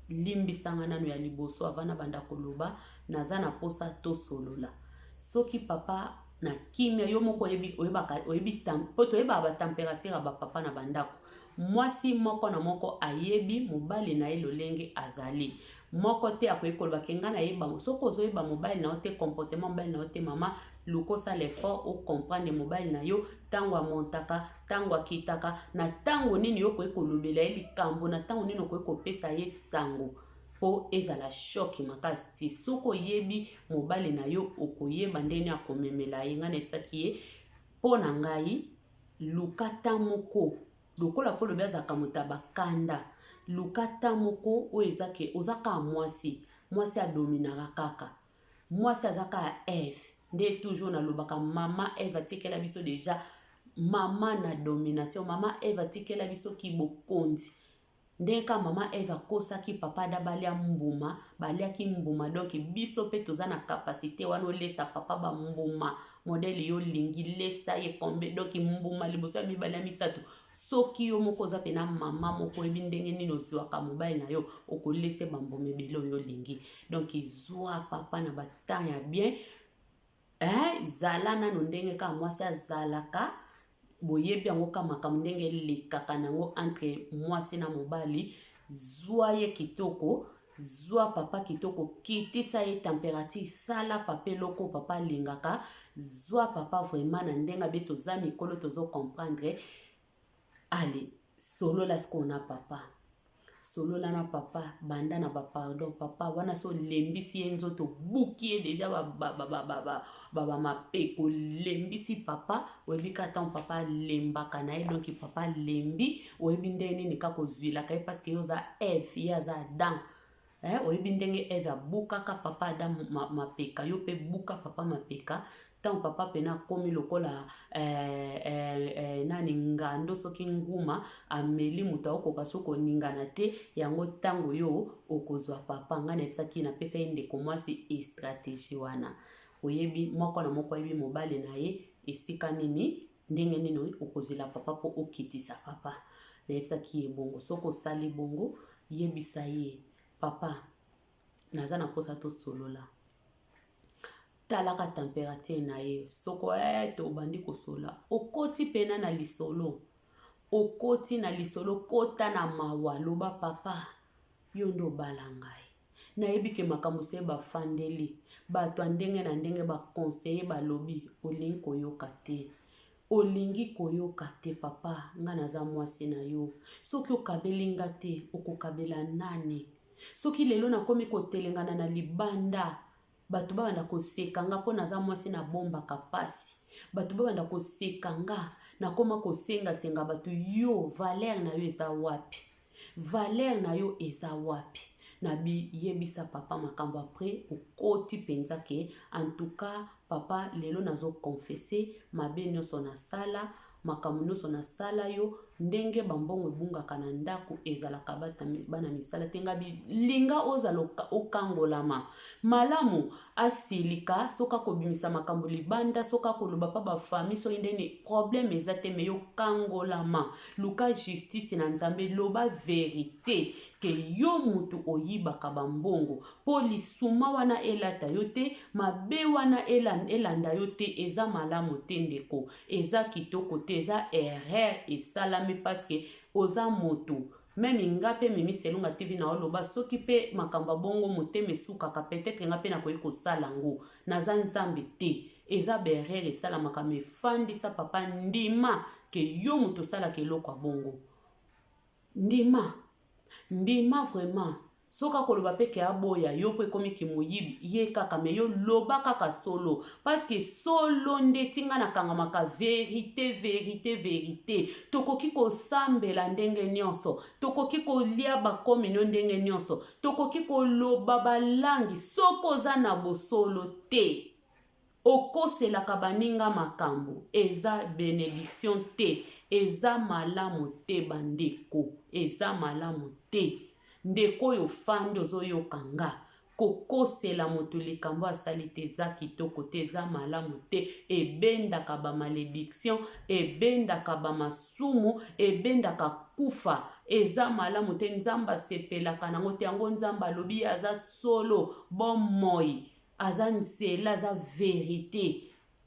S1: limbisa nga nanu ya liboso avant nabanda koloba naza na posa tosolola soki papa. na kimia. Yo moko oyebi, oyebaka, oyebi mpo toyebaka batemperature ya bapapa na bandako. Mwasi moko na moko ayebi mobali na ye lolenge azali. Moko te akoki koloba ke ngai nayeba. Soki ozoyeba mobali na yo te, comportement mobali na yo te, mama, luka osala effort ocomprendre mobali na yo, ntango amontaka, ntango akitaka, na ntango nini yo okoki kolobela ye likambo, na ntango nini okoki kopesa ye sango mpo ezala choc makasi te. Soki oyebi mobali na yo, okoyeba ndenge akomemela ye. Ngai nayebisaki ye, mpo na ngai, luka ta moko lokola mpo lobi azalaka moto ya bakanda. Luka ta moko oyo eza ke oza kaka mwasi. Mwasi adominaka kaka mwasi, aza kaka Eve. Nde toujours nalobaka, mama Eve atikela biso déjà mama na domination. Mama Eve atikela biso kibokonzi. Ndenge kaka mama Eve akosaki papa Ada balia mbuma, baliaki mbuma. Donc biso mpe toza na capacité wana. Olesa papa bambuma modèle yo olingi, lesa ye kombe, donc mbuma liboso ya mibale, ya misato. Soki yo moko oza mpena mama moko, oyebi ndenge nini ozwaka mobali na yo, okolesa bambuma ebele oyo olingi. Donc zwa papa na batemps ya bien, eh, zala nano ndenge kaka mwasi azalaka. Boyebi yango ka makambo ndenge elekaka nango entre mwasi na mobali. Zwa ye kitoko, zwa papa kitoko, kitisa ye température, sala papa eloko papa alingaka. Zwa papa vraiment na ndenge abe. Toza mikolo, tozocomprendre. Ale, solola sikoyo na papa, solola na papa, banda na bapardon. Papa wana so olembisi ye nzoto, obuki ye déjà bamapeko, olembisi papa. Oyebi kaka ntango papa alembaka na ye. Donc papa alembi, oyebi ndenge nini kaka ozwilaka ye, parce que ye oza Eve, ye aza Adam, eh, oyebi ndenge Eve abukaka papa Adam mapeka, yo mpe buka papa mapeka. Ntango papa pena akomi lokola nani, ngando, soki nguma ameli moto, akokoka soki koningana te. Yango ntango yo okozwa papa. Ngai nayebisaki, napesa ye ndeko mwasi stratégie wana. Oyebi, moko na moko ayebi mobali na ye esika nini, ndenge nini okozela papa mpo okitisa papa. Nayebisaki ye bongo. Soki osali bongo, yebisa ye: "Papa, naza na mposa tosolola." Talaka température na ye. Soko ete obandi kosola, okoti pena na lisolo, okoti na lisolo, kota na mawa, loba: "Papa, yo nde obala ngai. Nayebi ke makambo se bafandeli bato ya ndenge na ndenge, baconseiller balobi, olingi koyoka te, olingi koyoka te. Papa, nga naza mwasi na yo. Soki okabeli nga te, okokabela nani? Soki lelo nakomi kotelengana na libanda, bato babanda koseka nga mpo naza mwasi, nabombaka pasi. Bato babanda koseka nga, nakóma kosengasenga bato. Yo, valeur na yo eza wapi? Valeur na yo eza wapi?" Nabiyebisa papa makambo. Après okoti mpenza ke: "En tout cas, papa, lelo nazoconfesser mabe nyonso nasala, makambo nyonso nasala yo, ndenge bambongo ebungaka na ndako, ezalaka bana misala te. Nga bilinga ozala okangolama malamu." Asilika soki akobimisa makambo libanda, soki akoloba mpa bafamille, soki ndeni, problème eza te. Mais yo kangolama, luka justice na Nzambe, loba vérité ke yo mutu oyibaka bambongo, mpo lisuma wana elata yo te, mabe wana elanda yo te. Eza malamu te, ndeko, eza kitoko te, eza erreur esalami, parce que oza moto. Même nga mpe Mimi Selunga TV na oloba, soki mpe makambo ya bongo, motema esukaka, peut-être nga mpe nakoki kosala yango. Naza Nzambe te, eza baerreur esalamaka. Mais efandisa papa, ndima ke yo moto osalaka eloko ya bongo, ndima, ndima vraiment. Soki akoloba mpe ke aboya yo mpo ekomi moyibi, ye kaka. Mais yo loba kaka solo, parce que solo nde ntinga nakangamaka. Vérité, vérité, vérité. Tokoki kosambela ndenge nyonso, tokoki kolia bakomino ndenge nyonso, tokoki koloba balangi, soki oza na bosolo te, okoselaka baninga makambo, eza bénédiction te, eza malamu te. Bandeko, eza malamu te. Ndeko oyo ofandi ozoyoka nga, kokosela moto likambo asali te, eza kitoko te, eza malamu te. Ebendaka bamalédiction, ebendaka bamasumu, ebendaka kufa. Eza malamu te, Nzambe asepelaka nango te. Yango Nzambe alobi ye aza solo, bomoi, aza nzela, aza vérité.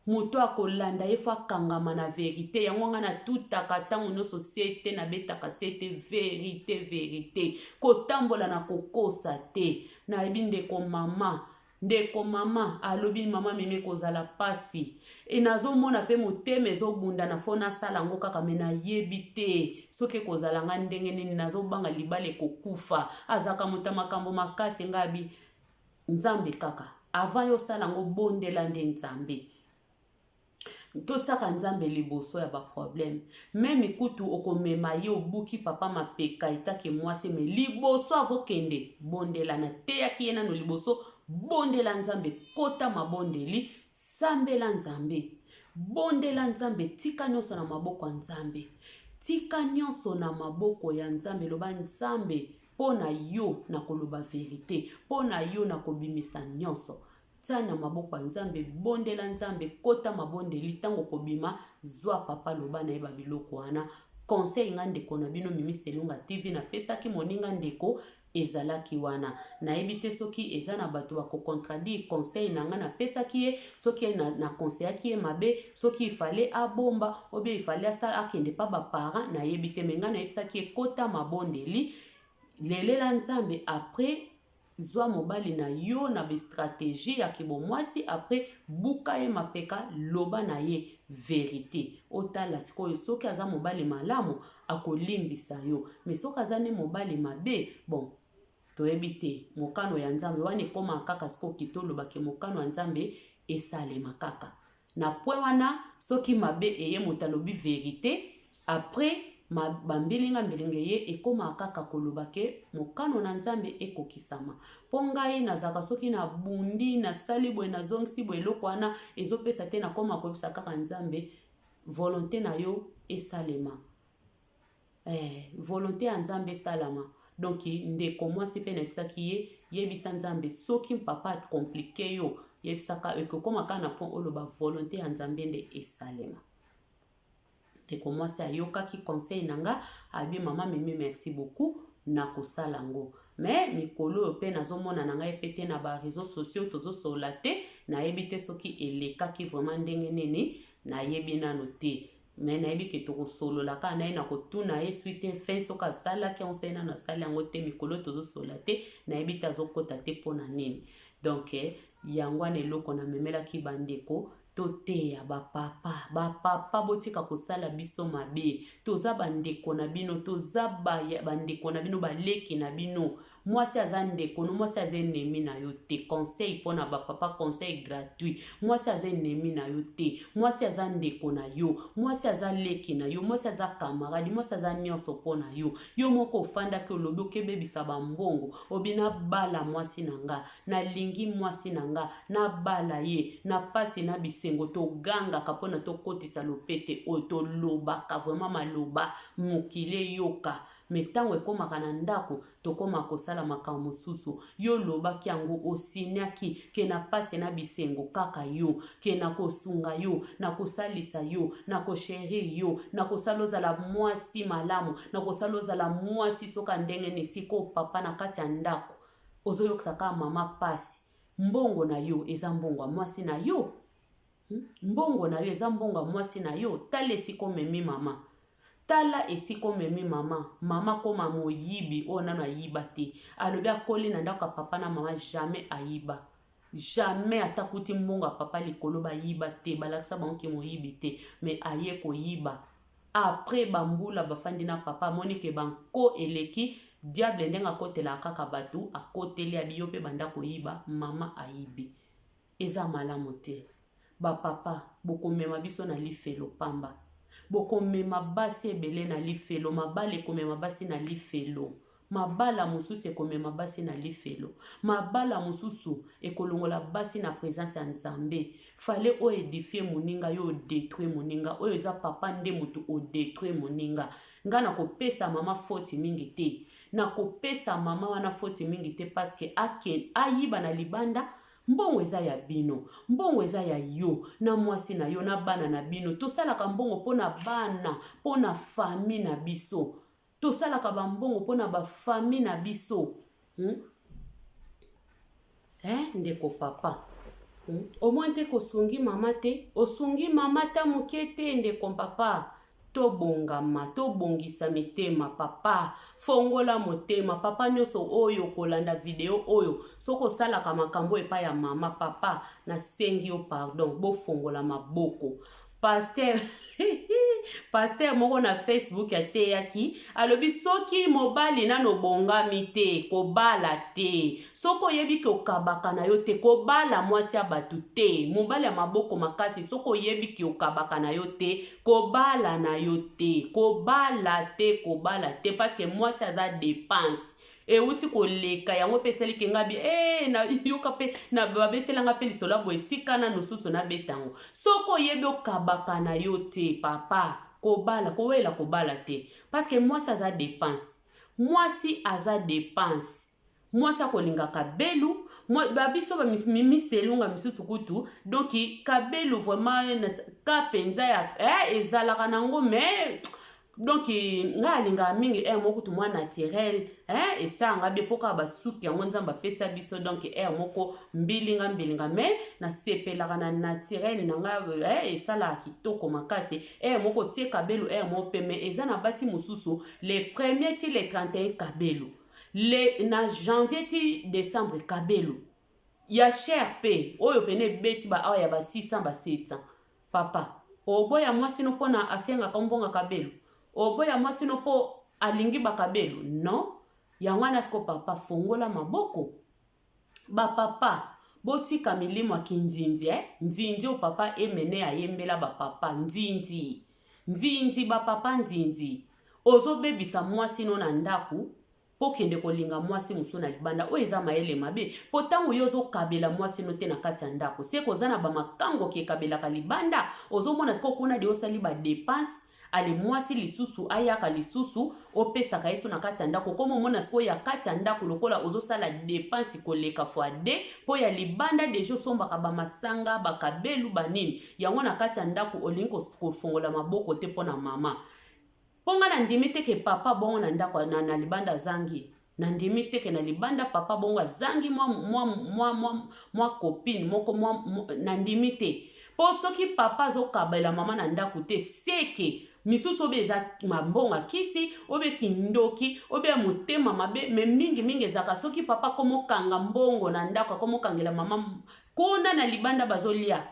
S1: Moto akolanda ye fo akangama na verite. Yango nga natutaka ntango nyonso sete, nabetaka sete verite verite. Kotambola na kokosa te. Nayebi ndeko mama, ndeko mama alobi mama Mimi ekozala pasi. E nazomona pe motema ezobunda na fo nasala yango kaka me nayebi te soki ekozala nga ndenge nini, nazobanga libala ekokufa. Azalaka moto ya makambo makasi nga abi Nzambe kaka. Avant yo osala yango bondela nde Nzambe. Totiaka Nzambe liboso ya ba problème. Meme kutu okomema ye obuki papa mapeka etake mwasi me liboso avokende bondela. Nateyaki ye nano liboso bondela Nzambe, kota mabondeli, sambela Nzambe. Bondela Nzambe, tika nyonso na maboko ya Nzambe. Tika nyonso na maboko ya Nzambe, loba Nzambe Mpo na yo nakoloba verite, mpo na yo nakobimisa nyonso. Tia na maboko ya Nzambe, bondela Nzambe, kota mabondeli, tango okobima, zua papa loba na ye ba biloko wana. Conseil nga ndeko na bino Mimi Selunga TV napesaki moninga ndeko ezalaki wana. Nayebi te soki eza na bato bako contradire conseil na nga napesaki ye, soki na, na conseillaki ye mabe, soki il fallait abomba ou bien il fallait asala akende pa ba parents, nayebi te mais nga nayebisaki ye kota mabondeli, lelela Nzambe après zwa mobali na yo na ba strategie ya kibomwasi après buka ye mapeka loba na ye verite otala sikoyo soki aza mobali malamu akolimbisa yo mais soki aza nde mobali mabe bon toyebi te mokano ya Nzambe wana ekoma kaka sikoyo kitoloba ke mokano ya Nzambe esalema kaka Na point wana soki mabe eye moto alobi verite après ba mbilinga mbilinga eye ekomaka kaka koloba ke mokano na Nzambe ekokisama. Po ngai nazalaka soki na bundi nasali boye nazongisi boye eloko wana ezopesa te nakoma koyebisa kaka Nzambe volonte na yo esalema. Eh, volonte ya Nzambe esalama. Donc ndeko mwasi pe nayebisaki ye, yebisa Nzambe soki papa a complique yo, yebisaka ekokoma kaka na point oloba volonte ya Nzambe nde esalema. Ndeko mwasi ayokaki conseil na nga, abi mama Mimi merci beaucoup, nakosala yango. Mais mikolo oyo pe nazomona na ngai pe te na ba reseaux sociaux tozosolola te, nayebi te soki elekaki vraiment ndenge nini, nayebi nanu te. Mais nayebi ke tokosolola kaka na ye, nakotuna ye suite fin soki asalaki yango soki nanu asali yango te. Mikolo tozosolola te, nayebi te azokota te mpo na nini. Donc yango wana eloko namemelaki bandeko, toteya bapapa. Bapapa botika kosala biso mabe, toza bandeko na bino, toza bandeko na bino, baleki na bino. Mwasi aza ndeko no, mwasi aza ennemi na yo te. Conseil pona ba papa, conseil gratuit. Mwasi aza ennemi na yo te. Mwasi aza ndeko na yo. Mwasi aza leki na yo. Mwasi aza camarade. Mwasi aza nionso pona yo. Yo moko ofandaki olobi okebebisa ba mbongo. Obi na bala mwasi na nga. Nalingi mwasi na nga. Na bala ye. Na pasi na bisengo togangaka pona tokotisa lopete oyo. Tolobaka vraiment maloba mokili eyoka. Mais tango ekomaka na ndaku tokoma kosala makambo mosusu. Yo olobaki yango, o signaki ke na pasi na bisengo kaka yo, ke nakosunga yo, nakosalisa yo, nako cherir yo, nakosala ozala mwasi malamu, nakosala ozala mwasi soki ya ndenge nini. Sikoyo papa na kati ya ndaku ozoyokisa kaka mama pasi, mbongo na yo eza mbongo ya mwasi na yo? Mbongo na yo eza mbongo ya mwasi na yo? Tala esika omemi mama. Tala esika omemi mama. Mama akoma moyibi oyo nanu ayiba te. Alobi akoli na ndako ya papa na mama jamais ayiba. Jamais ata akuti mbongo ya papa likolo bayiba te. Balakisa bango ke moyibi te. Mais aye koyiba. Après ba mbula bafandi na papa amoni ke ba nko eleki, diable ndenge akotelaka kaka batu, akoteli abi yo pe banda koyiba, mama ayibi. Eza malamu te. Ba papa bokomema biso na lifelo pamba. Bokomema basi ebele na lifelo, mabala ekomema basi na lifelo. Mabala mosusu ekomema basi na lifelo. Mabala mosusu ekolongola basi na presence ya Nzambe. Fallait o edifier moninga yo o detruire moninga. Oyo eza papa nde mutu o detruire moninga. Nga nakopesa mama faute mingi te. Nakopesa mama wana faute mingi te parce que ake ayiba na libanda. Mbongo eza ya bino. Mbongo eza ya yo na mwasi na yo na bana na bino. Tosalaka mbongo mpo na bana, mpo na famille na biso. Tosalaka ba mbongo mpo na ba famille na biso. Hmm? Eh, ndeko papa. Omoni te kosungi mama te, osungi mama ata moke te ndeko papa. Tobongama, tobongisa mitema papa, fongola motema papa nyonso oyo kolanda video oyo, soki osalaka makambo epai ya mama papa, nasengi yo pardon, bofongola maboko. Pasteur moko na Facebook ateyaki, alobi soki mobali nano obongami te, kobala te. Soki oyebi ke okabaka na yo te, kobala mwasi ya bato te. Mobali ya maboko makasi, soki oyebi ke okabaka na yo te, kobala na yo te. Kobala te, kobala te, parce que mwasi aza dépense. Euti koleka yango mpe esaliki nga bi na yoka mpe na babetelanga mpe lisolo ya boye, tika nanu susu nabeta yango. Soki oyebi okabaka na yo te papa, kobala, kowela kobala te, parce que mwasi aza dépense. Mwasi aza dépense. Mwasi akolinga kabelu, babiso bamimiselunga misusu kutu, donc kabelu vraiment ka mpenza ya ezalaka nango, mais donc ngai alingaka mingi aire moko kutu mwa naturel, esalanga bien mpo kaka basuki yango Nzambe apesa biso, donc aire moko mbilinga mbilinga, mais nasepelaka na naturel na ngai, esalaka kitoko makasi. Aire moko otie kabelu, aire moko pe, mais eza na basi mosusu le premier ti le 31 kabelu, le na janvier ti décembre kabelu ya cher mpe oyo pene ebeti ba awa ya ba 600, ba 700. Papa, oboya mwasi no mpona asengaka mbongo kabelu, oboya mwasi no mpo alingi bakabelu, non. Yango wana siko papa, fongola maboko. Bapapa, botika milimo ya kinzinzi, eh? Nzinzi oyo papa Emene ayembela bapapa, nzinzi nzinzi, bapapa nzinzi. Ozobebisa mwasi no na ndako mpo okende kolinga mwasi mosusu na libanda. Oyo eza mayele mabe, mpo ntango yo ozokabela mwasi no te na kati ya ndako, seke oza na bamakango okekabelaka libanda. Ozomona sikoyo kuna de osali badépenses, ale mwasi lisusu ayaka lisusu, opesaka ye so na kati ya ndako. Koma omona sikoyo ya kati ya ndako lokola ozosala dépense koleka fois deux, mpo ya libanda déjà osombaka bamasanga, bakabelu, banini yango. Na kati ya ndako olingi kofongola maboko te mpo na mama, mpo nga nandimi te ke papa bongo na ndako na libanda azangi. Nandimi te ke na libanda papa bongo azangi mwa copine moko mwa, nandimi te, mpo soki papa azokabela mama na ndako te, seke misusu obe eza mambongo akisi, obe kindoki, obe ya motema mabe. Mais mingimingi ezalaka soki papa akomokanga mbongo na ndako, akomokangela mama kuna na libanda, bazolia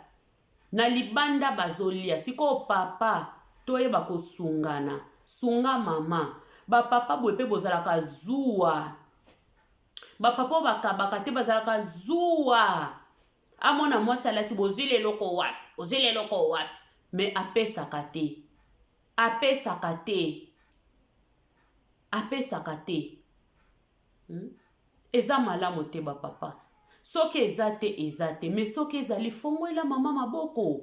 S1: na libanda, bazolia. Sikoyo papa, toyeba kosungana, sunga mama. Bapapa boye mpe bozalaka zuwa, bapapa oyo bakabaka te bazalaka zuwa. Amona mwasi alati, bozwili eloko wapi, ozwili eloko wapi, mais apesaka te, apesaka te, apesaka te, Eza malamu te bapapa. Soki eza te, eza te, mais soki ezali, fongolela mama maboko,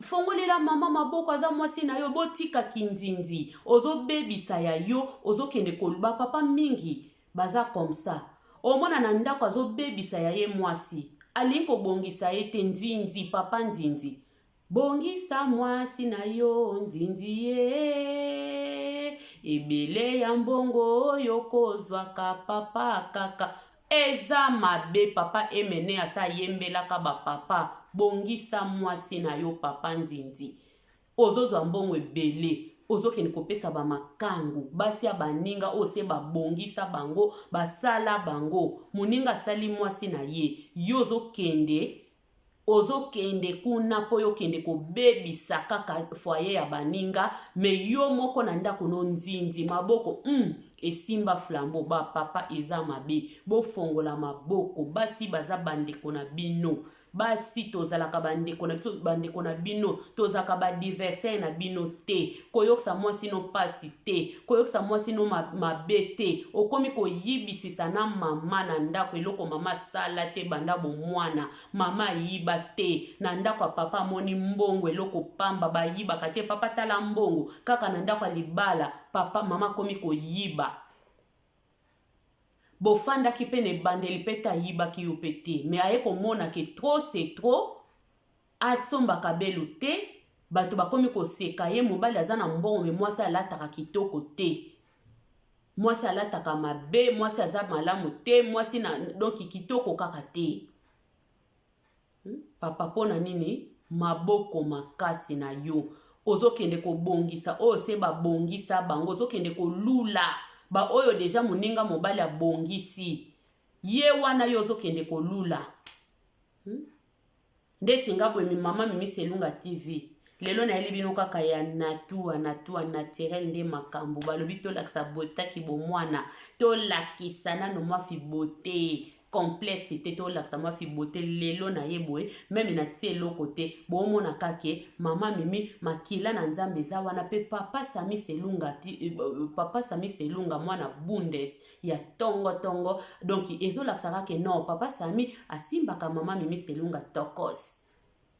S1: fongolela mama maboko, aza mwasi na yo. Botika kinzinzi, ozobebisa ya yo, ozokende koluba. Papa mingi baza comme ça, omona na ndako azobebisa ya ye mwasi, alingi kobongisa ye te. Nzinzi, papa nzinzi, bongisa mwasi na yo. Nzinzi ye ebele ya mbongo oyo kozwaka papa kaka eza mabe. Papa Emene asa ayembelaka bapapa, bongisa mwasi na yo. Papa nzinzi, ozozwa mbongo ebele, ozokende kopesa bamakangu, basi ya baninga oyo se babongisa bango, basala bango. Moninga asali mwasi na ye, yo ozokende kuna mpo yo okende kobebisa kaka foyer ya baninga, mais yo moko na ndako no nzinzi maboko esimba flambeau. Bapapa, eza mabe, bofongola maboko. Basi baza bandeko na bino, basi tozalaka bandeko na biso, bandeko na bino, tozalaka baadversaire na bino te. Koyokisa mwasi no mpasi te, koyokisa mwasi no mabe te. Okomi koyibisisa na mama na ndako eloko mama asala te banda bomwana. Mama ayiba te na ndako ya papa, amoni mbongo eloko pamba, bayibaka te. Papa, tala mbongo kaka na ndako ya libala, papa mama akomi koyiba. Bofandaki mpe na ebandeli mpe te, ayibaki yo mpe te, mais aye komona ke trop c'est trop, asombaka belu te, bato bakomi koseka ye. Mobali aza na mbongo, mais mwasi alataka kitoko te, mwasi alataka mabe, mwasi aza malamu te, mwasi na donc kitoko kaka te. Papa pona nini maboko makasi na yo ozokende kobongisa oyo se babongisa bango ozokende kolula ba oyo deja moninga mobali abongisi ye wana yo ozokende kolula Ndeti nga boye mi mama mimi selunga TV lelo nayeli bino kaka ya natua natua naturel nde makambo balobi tolakisa botaki bomwana tolakisa nano mwa fibote complexe te tolakisa mwa fibote lelo na ye boye meme natie eloko te bomona kake mama mimi makila na nzambe eza wana pe papa sami selunga ti, eh, papa sami selunga mwana bundes ya tongo tongo donc ezolakisa kaka ke non papa sami asimbaka mama mimi selunga tokos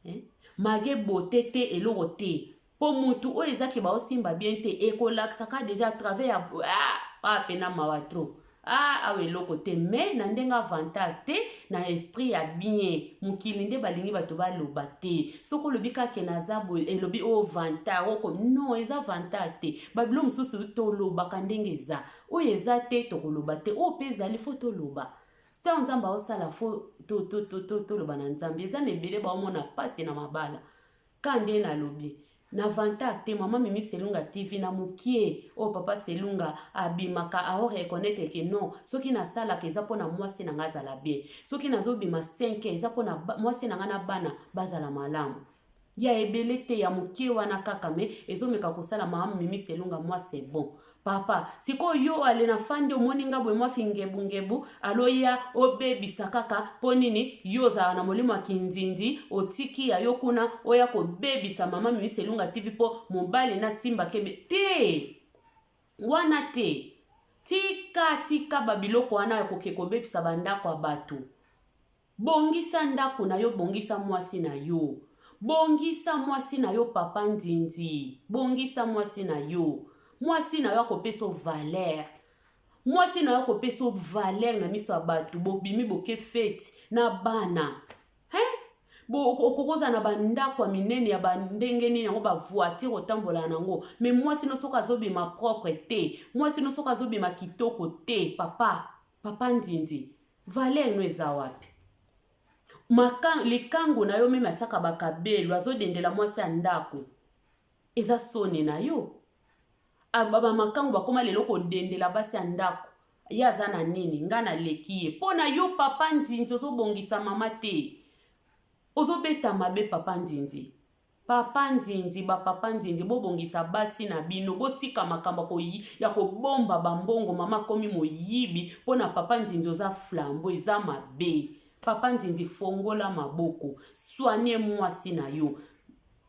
S1: eh? mage bote te eloko te mpo mutu oyo eza ke baosimba bien te ekolakisa kaka deja à travers ya ah, ah pena mawa trop ah awa eloko te mais na ndenge avantage te na esprit ya bien mokili nde balingi bato baloba te soki olobi kaka naza boye elobi o oh, vantard oko non eza vantard te babilo mosusu tolobaka ndenge eza Oyo eza te tokoloba te, oyo pe ezali faut toloba. Ntango Nzambe aosala faut toloba na Nzambe. Eza na ebele baomona pasi na mabala. Ka nde nalobi na vantard te mama Mimi Selunga TV na mukie oyo papa Selunga abimaka ao reconnaître que non soki nasalaka eza pona mwasi na nga azala bien, soki nazobima 5 eza pona mwasi na nga na bana bazala malamu. Ya ebele te ya mukie wana kaka mais ezomeka kosala maman mimi selunga moi c'est bon papa sikoyo yo ale na fandi omoni nga boye mwa fingebu ngebu aloya obebisa kaka po nini yo ozalaka na molimo ya kinzinzi otiki ya yo kuna oya kobebisa maman mimi selunga tv po mobali na simba kebe te wana te tika tika ba biloko wana ya koke kobebisa ba ndako ya bato Bongisa ndaku na yo bongisa mwasi na yo bongisa mwasi na yo papa nzinzi bongisa mwasi na yo mwasi na yo akopesa yo valeur mwasi na yo akopesa yo valeur na miso ya bato bobimi boke fete na bana hein okokozala na bandako ya minene ya bandenge nini yango bavoiture otambolaka na yango me mwasi no soki azobima propre te mwasi no soki azobima kitoko te papa papa nzinzi Valeur no eza wapi? Maka, likangu na yo meme atiaka ba kabelo azodendela mwasi ya ndako eza soni na yo ba makangu bakoma lelo kodendela basi ya ndako ye aza na nini nga naleki ye mpo na yo papa nzinzi ozobongisa mama te ozobeta mabe papa nzinzi Papa nzinzi ba papa nzinzi bobongisa basi na bino botika makambo ya kobomba ba mbongo mama akomi moyibi pona papa nzinzi oza flambeau eza mabe papa nzinzi fongola maboko soigne mwasi na yo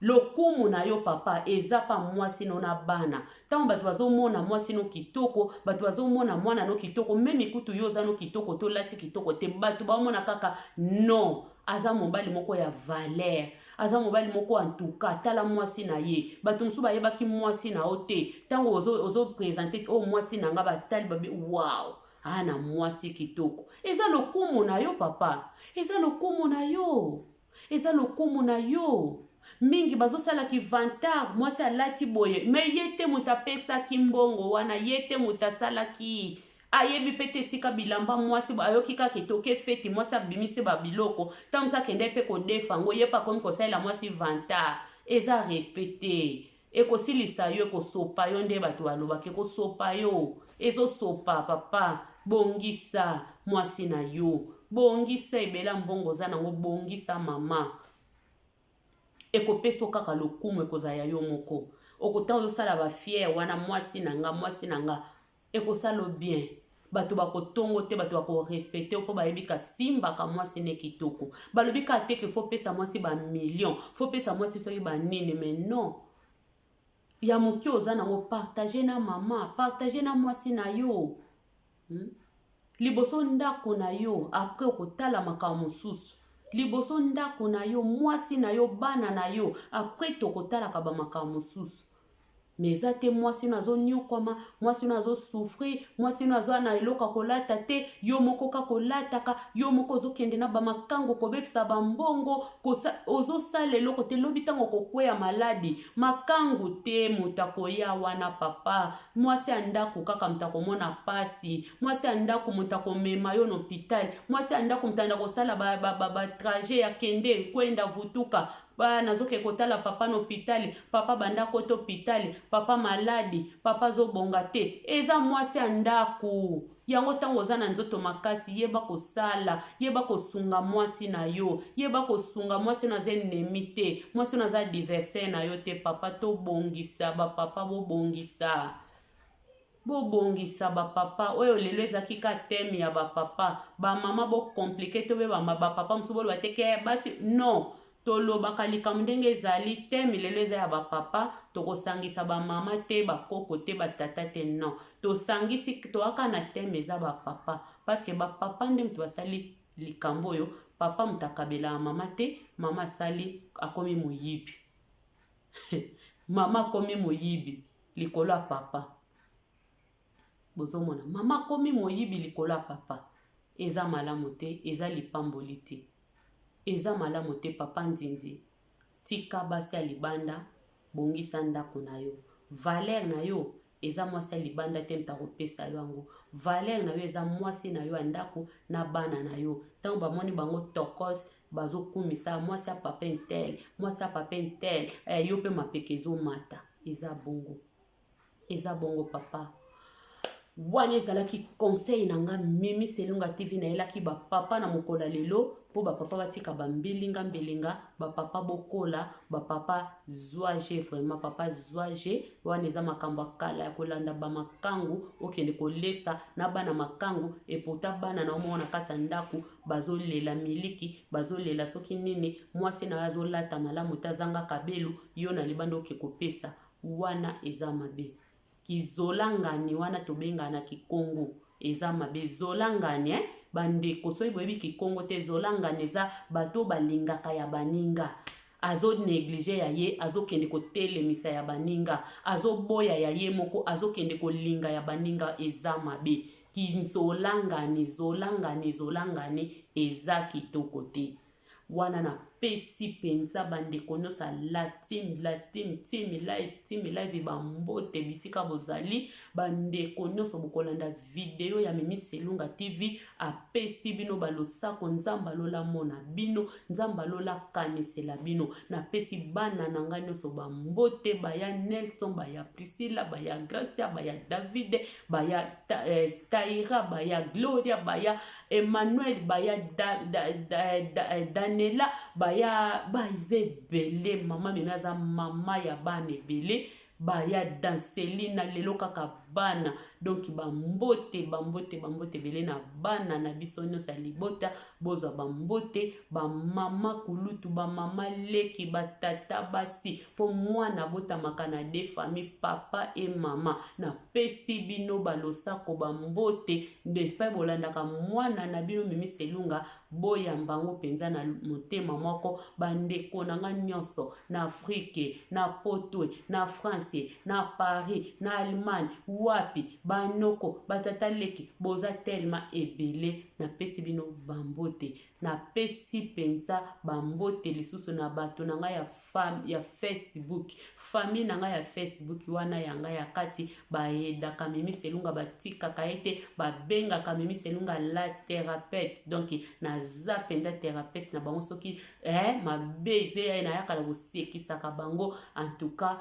S1: lokumu na yo papa eza pa mwasi no na bana ntango bato bazomona mwasi no kitoko bato bazomona mwana no kitoko meme kutu yo oza no kitoko tolati kitoko te bato baomona kaka non aza mobali moko ya valeur aza mobali moko en tout cas tala mwasi na ye bato mosusu bayebaki mwasi na yo te ntango ozo presente oyo oh, mwasi na nga batali babi wow aa na mwasi kitoko eza lokumu na yo papa eza lokumu na yo eza lokumu na yo mingi bazosala kivantard mwasi alati boye me ye te moto apesaki mbongo wana ye te moto asalaki ayebi pe te esika bilamba mwasi ayoki kaka etoke feti mwasi abimisi ba biloko ntango mosusu akendaki mpe kodefa yango ye mpe akomi kosalela mwasi vantard eza respect te ekosilisa yo ekosopa yo nde bato balobaka ekosopa yo ezosopa papa bongisa mwasi na yo bongisa ebele ya mbongo oza nango bongisa mama ekopesa yo kaka lokumu ekozala ya yo moko okotanga ozosala ba fiere wana mwasi na nga mwasi na nga ekosala yo bien bato bakotongo te bato bakorespecte yo mpo bayebi kasimbaka mwasi ne kitoko balobi kaka te ke fo pesa mwasi bamillion fo pesa mwasi soki banini mais non ya moke oza nango partage na mama partage na mwasi na yo Liboso ndako na yo après okotala makambo mosusu liboso ndako na yo mwasi na yo bana na yo après tokotalaka ba makambo mosusu. Mais eza te mwasi no azonyokwama, mwasi no azosouffrir, mwasi no aza na eloko ya kolata te, yo moko kaka olataka, yo moko ozokende na bamakango kobebisa bambongo, ozosala eloko te. Lobi ntango okokweya maladi, makangu te moto akoya wana papa. Mwasi ya ndako kaka moto akomona pasi, mwasi ya ndako moto akomema yo na hôpital, mwasi ya ndako moto anda kosala batrajet ba ya kende kwenda vutuka ba nazoke kotala papa na hôpital, papa banda kota hôpital, papa maladi, papa azobonga te. Eza mwasi ya ndako yango. Ntango oza na nzoto makasi, yeba kosala, yeba kosunga mwasi na yo, yeba kosunga mwasi no. Aza ennemi te, mwasi no aza adversaire na yo te. Papa, tobongisa. Bapapa, bobongisa, bobongisa bapapa. Oyo lelo ezalaki ka thème ya bapapa. Bamama, bocompliquer to be bapapa mosusu boloba te ke basi non. Tolobaka likambo ndenge ezali. Thème lelo eza ya bapapa. Tokosangisa bamama te, bakoko te, batata te, non. Tosangisi, toyaka na thème eza bapapa, parce que bapapa nde moto basali likambo oyo. Papa moto akabelaka mama te. Mama asali, akomi moyibi. Mama akomi moyibi likolo ya papa. Bozomona, mama akomi moyibi likolo ya papa. Eza malamu te, eza lipamboli te, eza malamu te. Papa Nzinzi, tika basi ya libanda, bongisa ndako na yo. Valeur na yo eza mwasi ya libanda te moto akopesa yo yango. Valeur na yo eza mwasi na yo ya ndako na bana na yo. Ntango bamoni bango tokos, bazokumisa mwasi ya papa un tel, mwasi ya papa un tel, yo mpe mapeka ezomata. Eza bongo, eza bongo papa. Wana ezalaki conseil na nga Mimi Selunga TV. Nayelaki bapapa na mokolo ya lelo mpo bapapa batika bambilinga mbilinga. Bapapa, bokola. Bapapa, zwa je vraiment, papa, zwa je. Wana eza makambo ya kala ya kolanda bamakangu, okende kolesa na bana makangu. Epota bana na omoko na kati ya ndako bazolela miliki, bazolela soki nini. Mwasi na yo azolata malamu te, azanga kabelu, yo na libanda oke kopesa. Wana eza mabe. Kizolangani wana tobengana na Kikongo, eza mabe. Zolangani, eh? Bandeko, soki boyebi Kikongo te, zolangani eza bato balingaka ya baninga. Azonégliger ya ye, azokende kotelemisa ya baninga, azoboya ya ye moko, azokende kolinga ya baninga. Eza mabe. Kinzolangani, zolangani, zolangani eza kitoko te. Wana napesi mpenza bandeko nyonso ya la team, la team, team live, team live, bambote bisika bozali. Bandeko nyonso bokolanda video ya Mimi Selunga TV, apesi bino balosako. Nzambe alola mona bino, Nzambe alola kanisela bino. Napesi bana na ngai nyonso bambote: baya Nelson, baya Priscilla, baya Gracia, baya David, baya Taira, baya Gloria, baya Emmanuel, baya da, da, da, da, Danela, baya baza ebele. Mama Mimi aza mama ya bana ebele. Baya Danselina, lelo kaka bana. Donc bambote, bambote, bambote ebele na bana na biso nyonso ya libota. Bozwa bambote, bamama kulutu, bamama leki, batata basi, mpo mwana abotamaka na de famille, papa e mama. Napesi bino balosako, bambote epai bolandaka mwana na bino Mimi Selunga. Boyamba yango mpenza na motema moko. Bandeko na nga nyonso na Afrike, na Poto, na France, na Paris, na Allemagne, wapi, banoko, batata leki, boza telema ebele. Napesi bino bambote. Napesi mpenza bambote lisusu na bato na ngai ya Facebook, famille na ngai ya Facebook wana ya ngai ya kati. Bayedaka Mimi Selunga, batikaka ye te. Babengaka Mimi Selunga la thérapeute. Donc naza mpenza thérapeute na bango. Soki mabe eza ye, nayaka na kosekisaka bango. En tout cas,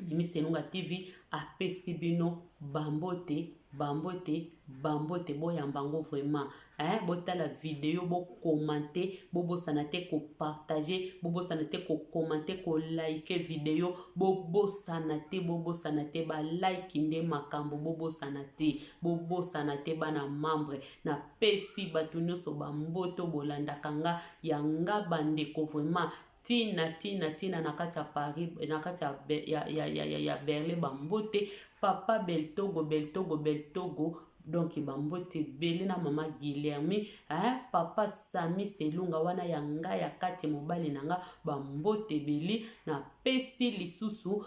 S1: Mimi Selunga TV apesi bino bambote, bambote, bambote. Boyamba yango vraiment, eh? Botala video, bocommenter, bobosana te kopartager, bobosana te kocommenter, koliker video. Bobosana te, bobosana te, balike nde makambo. Bobosana te, bobosana te. Bana membre, napesi bato nyonso bambote. Bolandaka nga yanga bandeko vraiment ntina ntina ntina na kati ya Paris, na kati ya Berlin. Bambote papa Beltogo, Beltogo, Beltogo. Donc bambote ebele na mama Guilhermi, hein, papa Sami Selunga wana ya nga ya kati, mobali na nga, bambote ebele. Napesi lisusu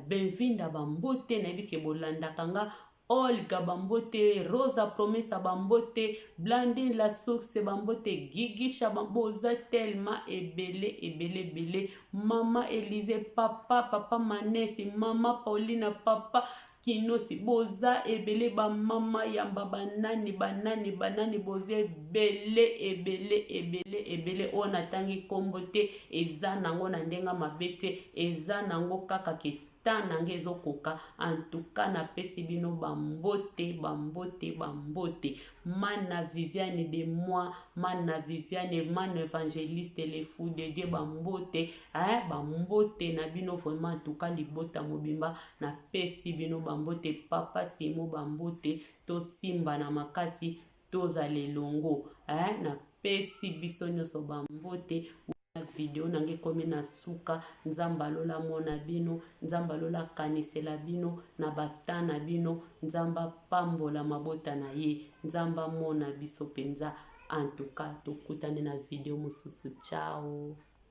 S1: Benvinda bambote, nayebi ke bolandaka nga. Olga bambote, Rosa Promesa bambote, Blandine La Source bambote, Gigisha, boza tellement ebele ebele ebele. Mama Elise, papa Manesi, mama Paulina, papa Kinosi, boza ebele. Bamama yamba, banani banani banani, boza ebele ebele ebele ebele. Oyo natangi nkombo te, eza nango na ndenge mabe te, eza nango kaka ke temps na ngai ezokoka. Antuka napesi bino bambote, bambote, bambote. Mana Viviane de moi, mana Viviane, mana évangéliste, le fou de Dieu, bambote, eh, bambote na bino vraiment. Antuka libota mobimba, napesi bino bambote. Papa Simo, bambote. Tosimba na makasi, tozala elongo, eh, napesi biso nyonso bambote. Video na ngai ekomi na suka. Nzambe alola mona bino, Nzambe alola akanisela bino na bata na bino, Nzambe apambola mabota na ye, Nzambe amona biso mpenza. Antuka tokutani na video mosusu. Ciao.